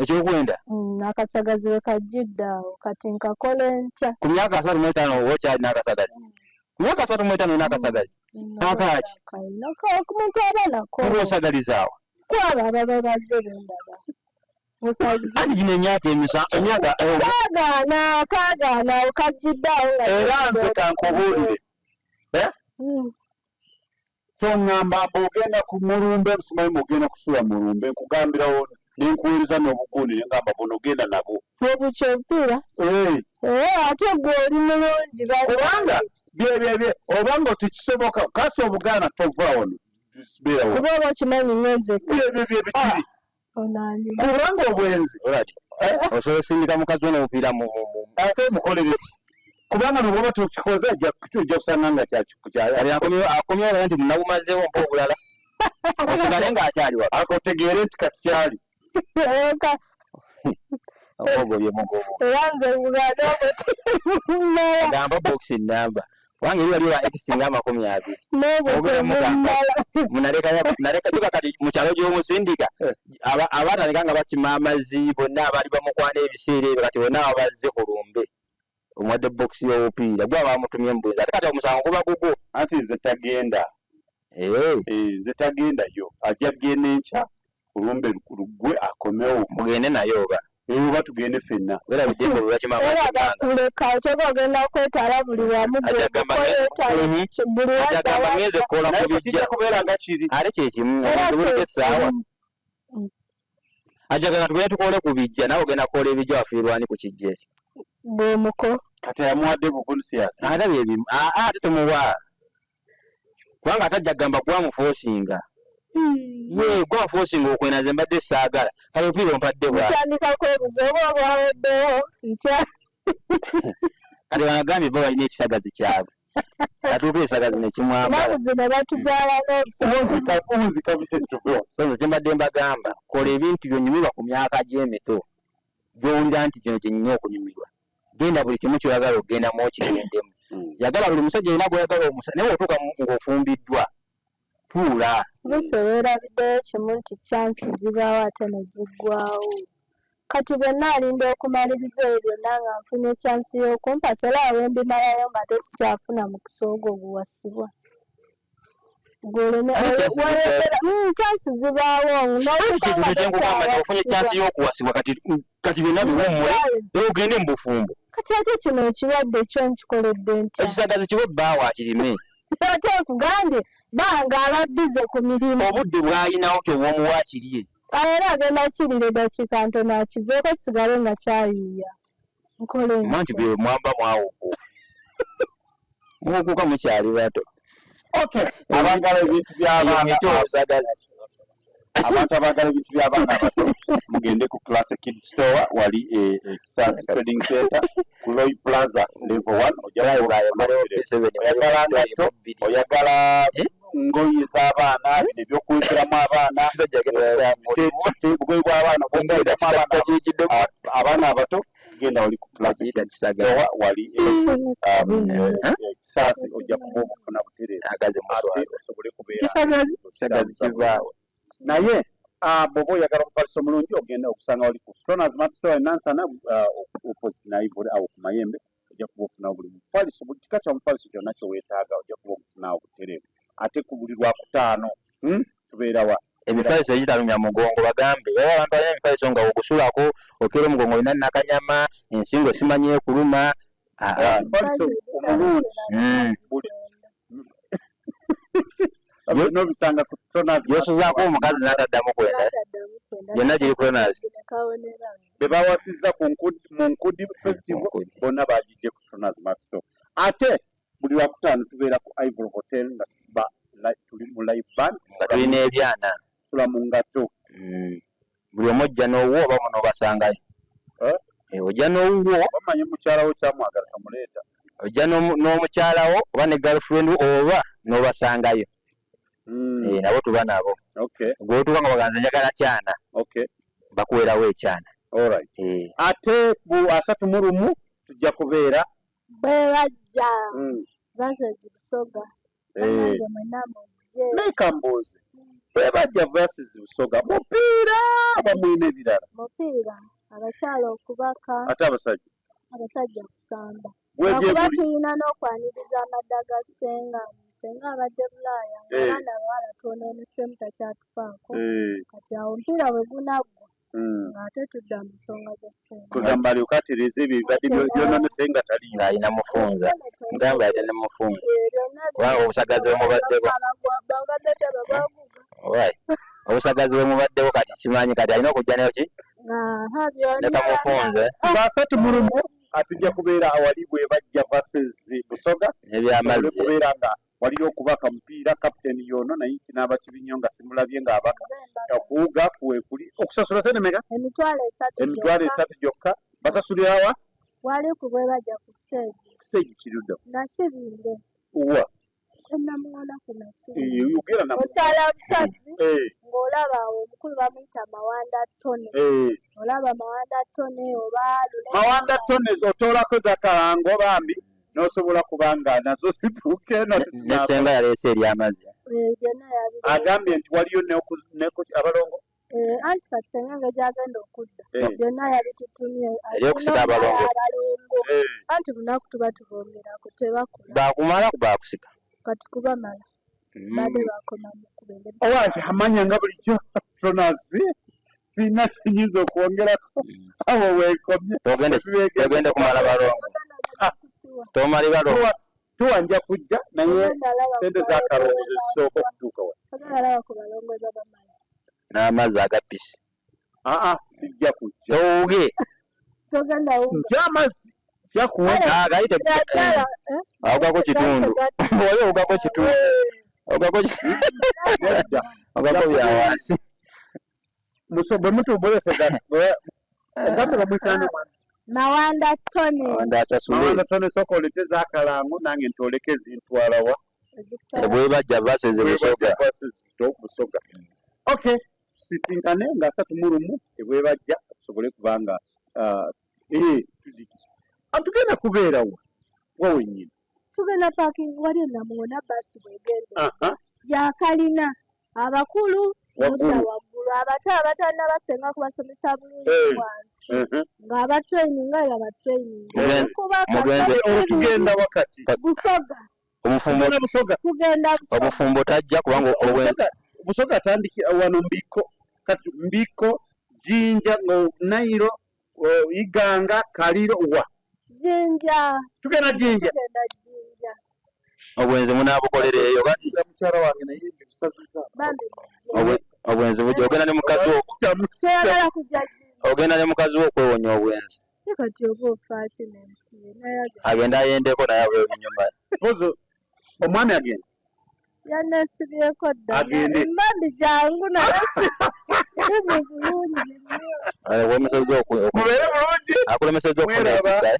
ekyokwenda mm, akasagazi we kajjidde awo kati nkakole ntya ku myaka 35 oba okyalina akasagazi mm. ku myaka 35 olina akasagazi mm, akaaki omuntu aba nako kuba osagalizaawo kwabo ababa bazze bendaba anti gino emyaka emisa emyaka eh, kagaana kagaana okajjidde awo nga era nze kankubuulire eh? hmm. toŋŋamba mbu ogenda ku mulumbe simanyi mbu ogenda kusula mulumbe nkugambirawo nenkuweereza n'obugundi nengamba buno genda nabwo obukyo obupiira eh. Eh, ate gwe oli mulungi kubanga byebyebye obanga tekisoboka kasita obugaana tova wano kuba oba okimanyi ngenzeka byebyo bikiri kubanga obwenzi eh? osobola osindika mukazi wo nomupiira ate mukolere ki kubanga nobwoba tokikoze ojja kusanga nga kyakomyewo nti munabumazeewo mpa obulala osigale nga akyali wa akotegeere nti kati kyali ogobye mugobo era nze gamba box namba kubanga eri wali wa x nga 20 munaleka juga kati mu kyalo gy'omusindika eh. abatandika nga bakima amazzi bonna abaali bamukwana ebiseera ebyo kati bonna babazze ku lumbe omuwadde bokisi y'obupiira gwe abamutumye mbuzi ate kati omusango guba gugwo anti nze tagenda eh. Eh, nze tagenda yo ajja kugenda enkya olumbe luggwe akomewo mugende naye oba eh, oba tugende ffenna werabidde mbu lwakimera bakuleka okyeka ogenda kwetala buli wamu agamba ngenze kukola ku bijja kubeera nga kiri ate kyekimu essaawa ajaga tugende tukole ku bijja nawe ogenda kukola ebijja wafiirwa ani ku kijja ekyo bwemuko kati yamuwadde bukunsiyasi ate byebimu ate tomuwa kubanga ate ajja kugamba gwamufosinga hmm. ye gwamufosinga okwenda nze mbadde saagala kale opiira ompadde bwatandika kwebuza oba obwaweddewo ntya kati banagambye bo balina ekisagazi kyabwe atuuka ekisagazi nekimwambala zino batuzaala n'obusaso kyembadde mbagamba kola ebintu byonyumirwa ku myaka gy'emito gy'owulira nti kino kye nnina okunyumirwa genda buli kimu kyoyagala okugendamu okigendemu hmm. yagala buli musajja yena gweyagala omusa naye otuuka ng'ofumbiddwa tuula buse weerabiddeyo kimu nti chansi zibaawo ate ne ziggwawo. Kati bwe nnaalinda okumaliriza ebyo byonna nga nfunye kyansi y'okumpasa olaba bwe mbimalayo nga ate sikyafuna mukisa ogwo oguwasibwa. Kyansi hmm, zibaawo ofunye kyansi y'okuwasibwa kati kati byonna biwummule era ogende mu bufumbo. Kati ate kino ekirwadde kyo nkikoledde ntya? Ekisagazi kiwe bbaawo akirime. Ate nkugambye banga aba bize ku mirimu. Obudde bw'alinawo kyoba omuwa akirye. Era agenda kirira eddakiika ntono akiveeko kisigale nga kyayiiya. Nkole ntya? Anti bye mwamba mwawuguka. Muwuguka mukyali bato. Okay. Abagala ebintu by'abaana. Abantu abagala ebintu by'abaana abato mugende ku Classic Kids Store wali e, e Kisasi Trading Center ku Loy Plaza level 1 ojja oyagala ngatto oyagala eh? ngoye z'abaana bino ebyokuwekeramu abaana bugoye bw'abaana bwokuwekeramu abaana abato genda wali ku Classic Kids Store wali e, um, e, Kisasi ojja kuba obufuna butereevu ate osobole kubeera kivaawo naye ah, bw'oba oyagala omufaliso omulungi ogenda okusanga wali ku Tronas Mart Store e Nansana ah, opposite Naivory awo ku Mayembe ojja kuba ofunawo buli mufaliso buli kika kya mufaliso kyonna kye weetaaga ojja kuba ogufunawo butereevu ate ku buli lwakutaano hmm, tubeerawa emifaliso egitalumya mugongo bagambe baba abantu balina emifaliso nga ogusulako okera omugongo olina nakanyama ensingo simanyi ekuluma ah, ah. omufaliso omulungi hmm. nobisanga ku Tronas yosuzaako omukazi n'ataddamu kwenda byonna giri Tronas be bawasizza mu Nkudi festival bonna bagijje ku Tronas Mart Store ate buli lwakutaano tubeera ku Ivory Hotel nga tuba tuli mu live band nga tulina ebyana tula mu ngatto mm. buli omu ojja n'owuwo oba munobasangayo eh? Eh, ojja n'owuwo bamanyi mukyala wo kyamwagala tomuleeta ojja n'omukyala wo oba ne girlfriend oba n'obasangayo hmm. eh, nabo tuba nabo gweotuuka nga baganza njagala kyana bakuwerawo ekyana ate ku 31 tujja kubeera bwebajja hmm. versus Busoga eh. Leka mbuuze bwebajja versus Busoga mupiira oba mulina ebirala? Mupiira, abakyala okubaka ate abasajja abasajja kusamba. Kuba tulina n'okwaniriza amadda ga ssenga ssenga abadde Bulaaya ng'abaana eh. abawala twonooneseemu takyatufaako eh. kati awo omupiira bwe gunaggwa hmm. ng'ate tudda mu nsonga za ssente. Kugamba alyoke atereeze ebyo ebibadde byononese nga taliyo. Ng'alina mufunza. Ngamba ate ne mufunza. Kubanga obusagazi bwemubaddeko. Obusagazi bwemubaddeko kati kimanyi kati alina okujja nayo ki? Leka mufunze. 31 atujja kubeera awali bwe bajja versus Busoga. N'ebyamazzi. Kubeera nga waliyo okubaka mupiira captain yono naye kinaaba kibi nnyo nga simulabye ng'abaka okuwuga kwekuli okusasula sente meka emitwalo esatu gyokka basasulirawa wali ku bwebajja ku stage stage kirudda nakibinge wa namuwona ku nakibinge osala busazi eh. ng'olaba awo omukulu bamuyita mawanda tone eh. olaba mawanda tone oba mawanda tone otoolako zakalango bambi n'osobola kuba nga nazo zituuka eno ne ssenga yaleese ery'amazzi eh, agambye nti waliyo abalongo eh, anti kati senga nga gyagenda okudda eh. byonna yabitutumye eryokusika abalongo abalongo anti lunaku tuba tubongerako tebakula bakumala bakusika kati kubamala mm. bade bakoma mukubengera owange amanya nga bulijjo tonasi sirina kyenyinza okwongerako mm. awo weekomye togende kumala balongo ah. tomali balongo tuwa nja kujja naye sente zakalongo zezisooka okutuuka wa n'amazzi aga pisi aa sijja kujja towuge nja amazzi awugako kitundu wali owugako kitundu owugako owugako bya wansi bwe mutubolesega ogambe bamuyitani omwana Mawanda Tony. Mawanda asasule. Mawanda Tony sooka olete zakalango nange ntoleke zintwalawa. Bwebajja versus Busoga. Versus Busoga. Okay. Tusisinkane nga 31 ebwebajja tusobole kubanga uh, eh, tugenda kubeerawa wa wennyini tugenda parking wali enamuwona baasi bwegenda yakalina abakulu mudda waggulu Ng'abato abatannaba senga kubasomesa bulungi Eh. wansi, ng'abatraininga era batraininga. Kuba Mugenze- Olwo tugenda wakati. Busoga. Obufumbo. Tugenda Busoga. Tugenda Busoga. Obufumbo tajja kubanga obwenzi. Busoga atandikira wano Mbiko, kati Mbiko, Jinja, Nairo, Iganga, Kaliro, wa Jinja. Tugenda Jinja. Tugenda Jinja. Obwenzi munaabukolera eyo kati. Mukyala wange naye ebyo bisaziza. Bambi. Obwenzi bujja ogenda ne mukazi wo. Toyagala kujja Jinja? Ogenda ne mukazi wo okwewonya obwenzi. Ye kati oba ofaaki n'ensi ye naye agenda. Agenda ayendeko naye abeewo nyumba. Mpozi omwami agenda. Yanneesibyeko dda. Agende. Bambi jangu, naye si mu bulungi nnyo. Akulemesezza Mubeere bulungi. Akulemesezza okufuna Mweraba. ekisa, eh?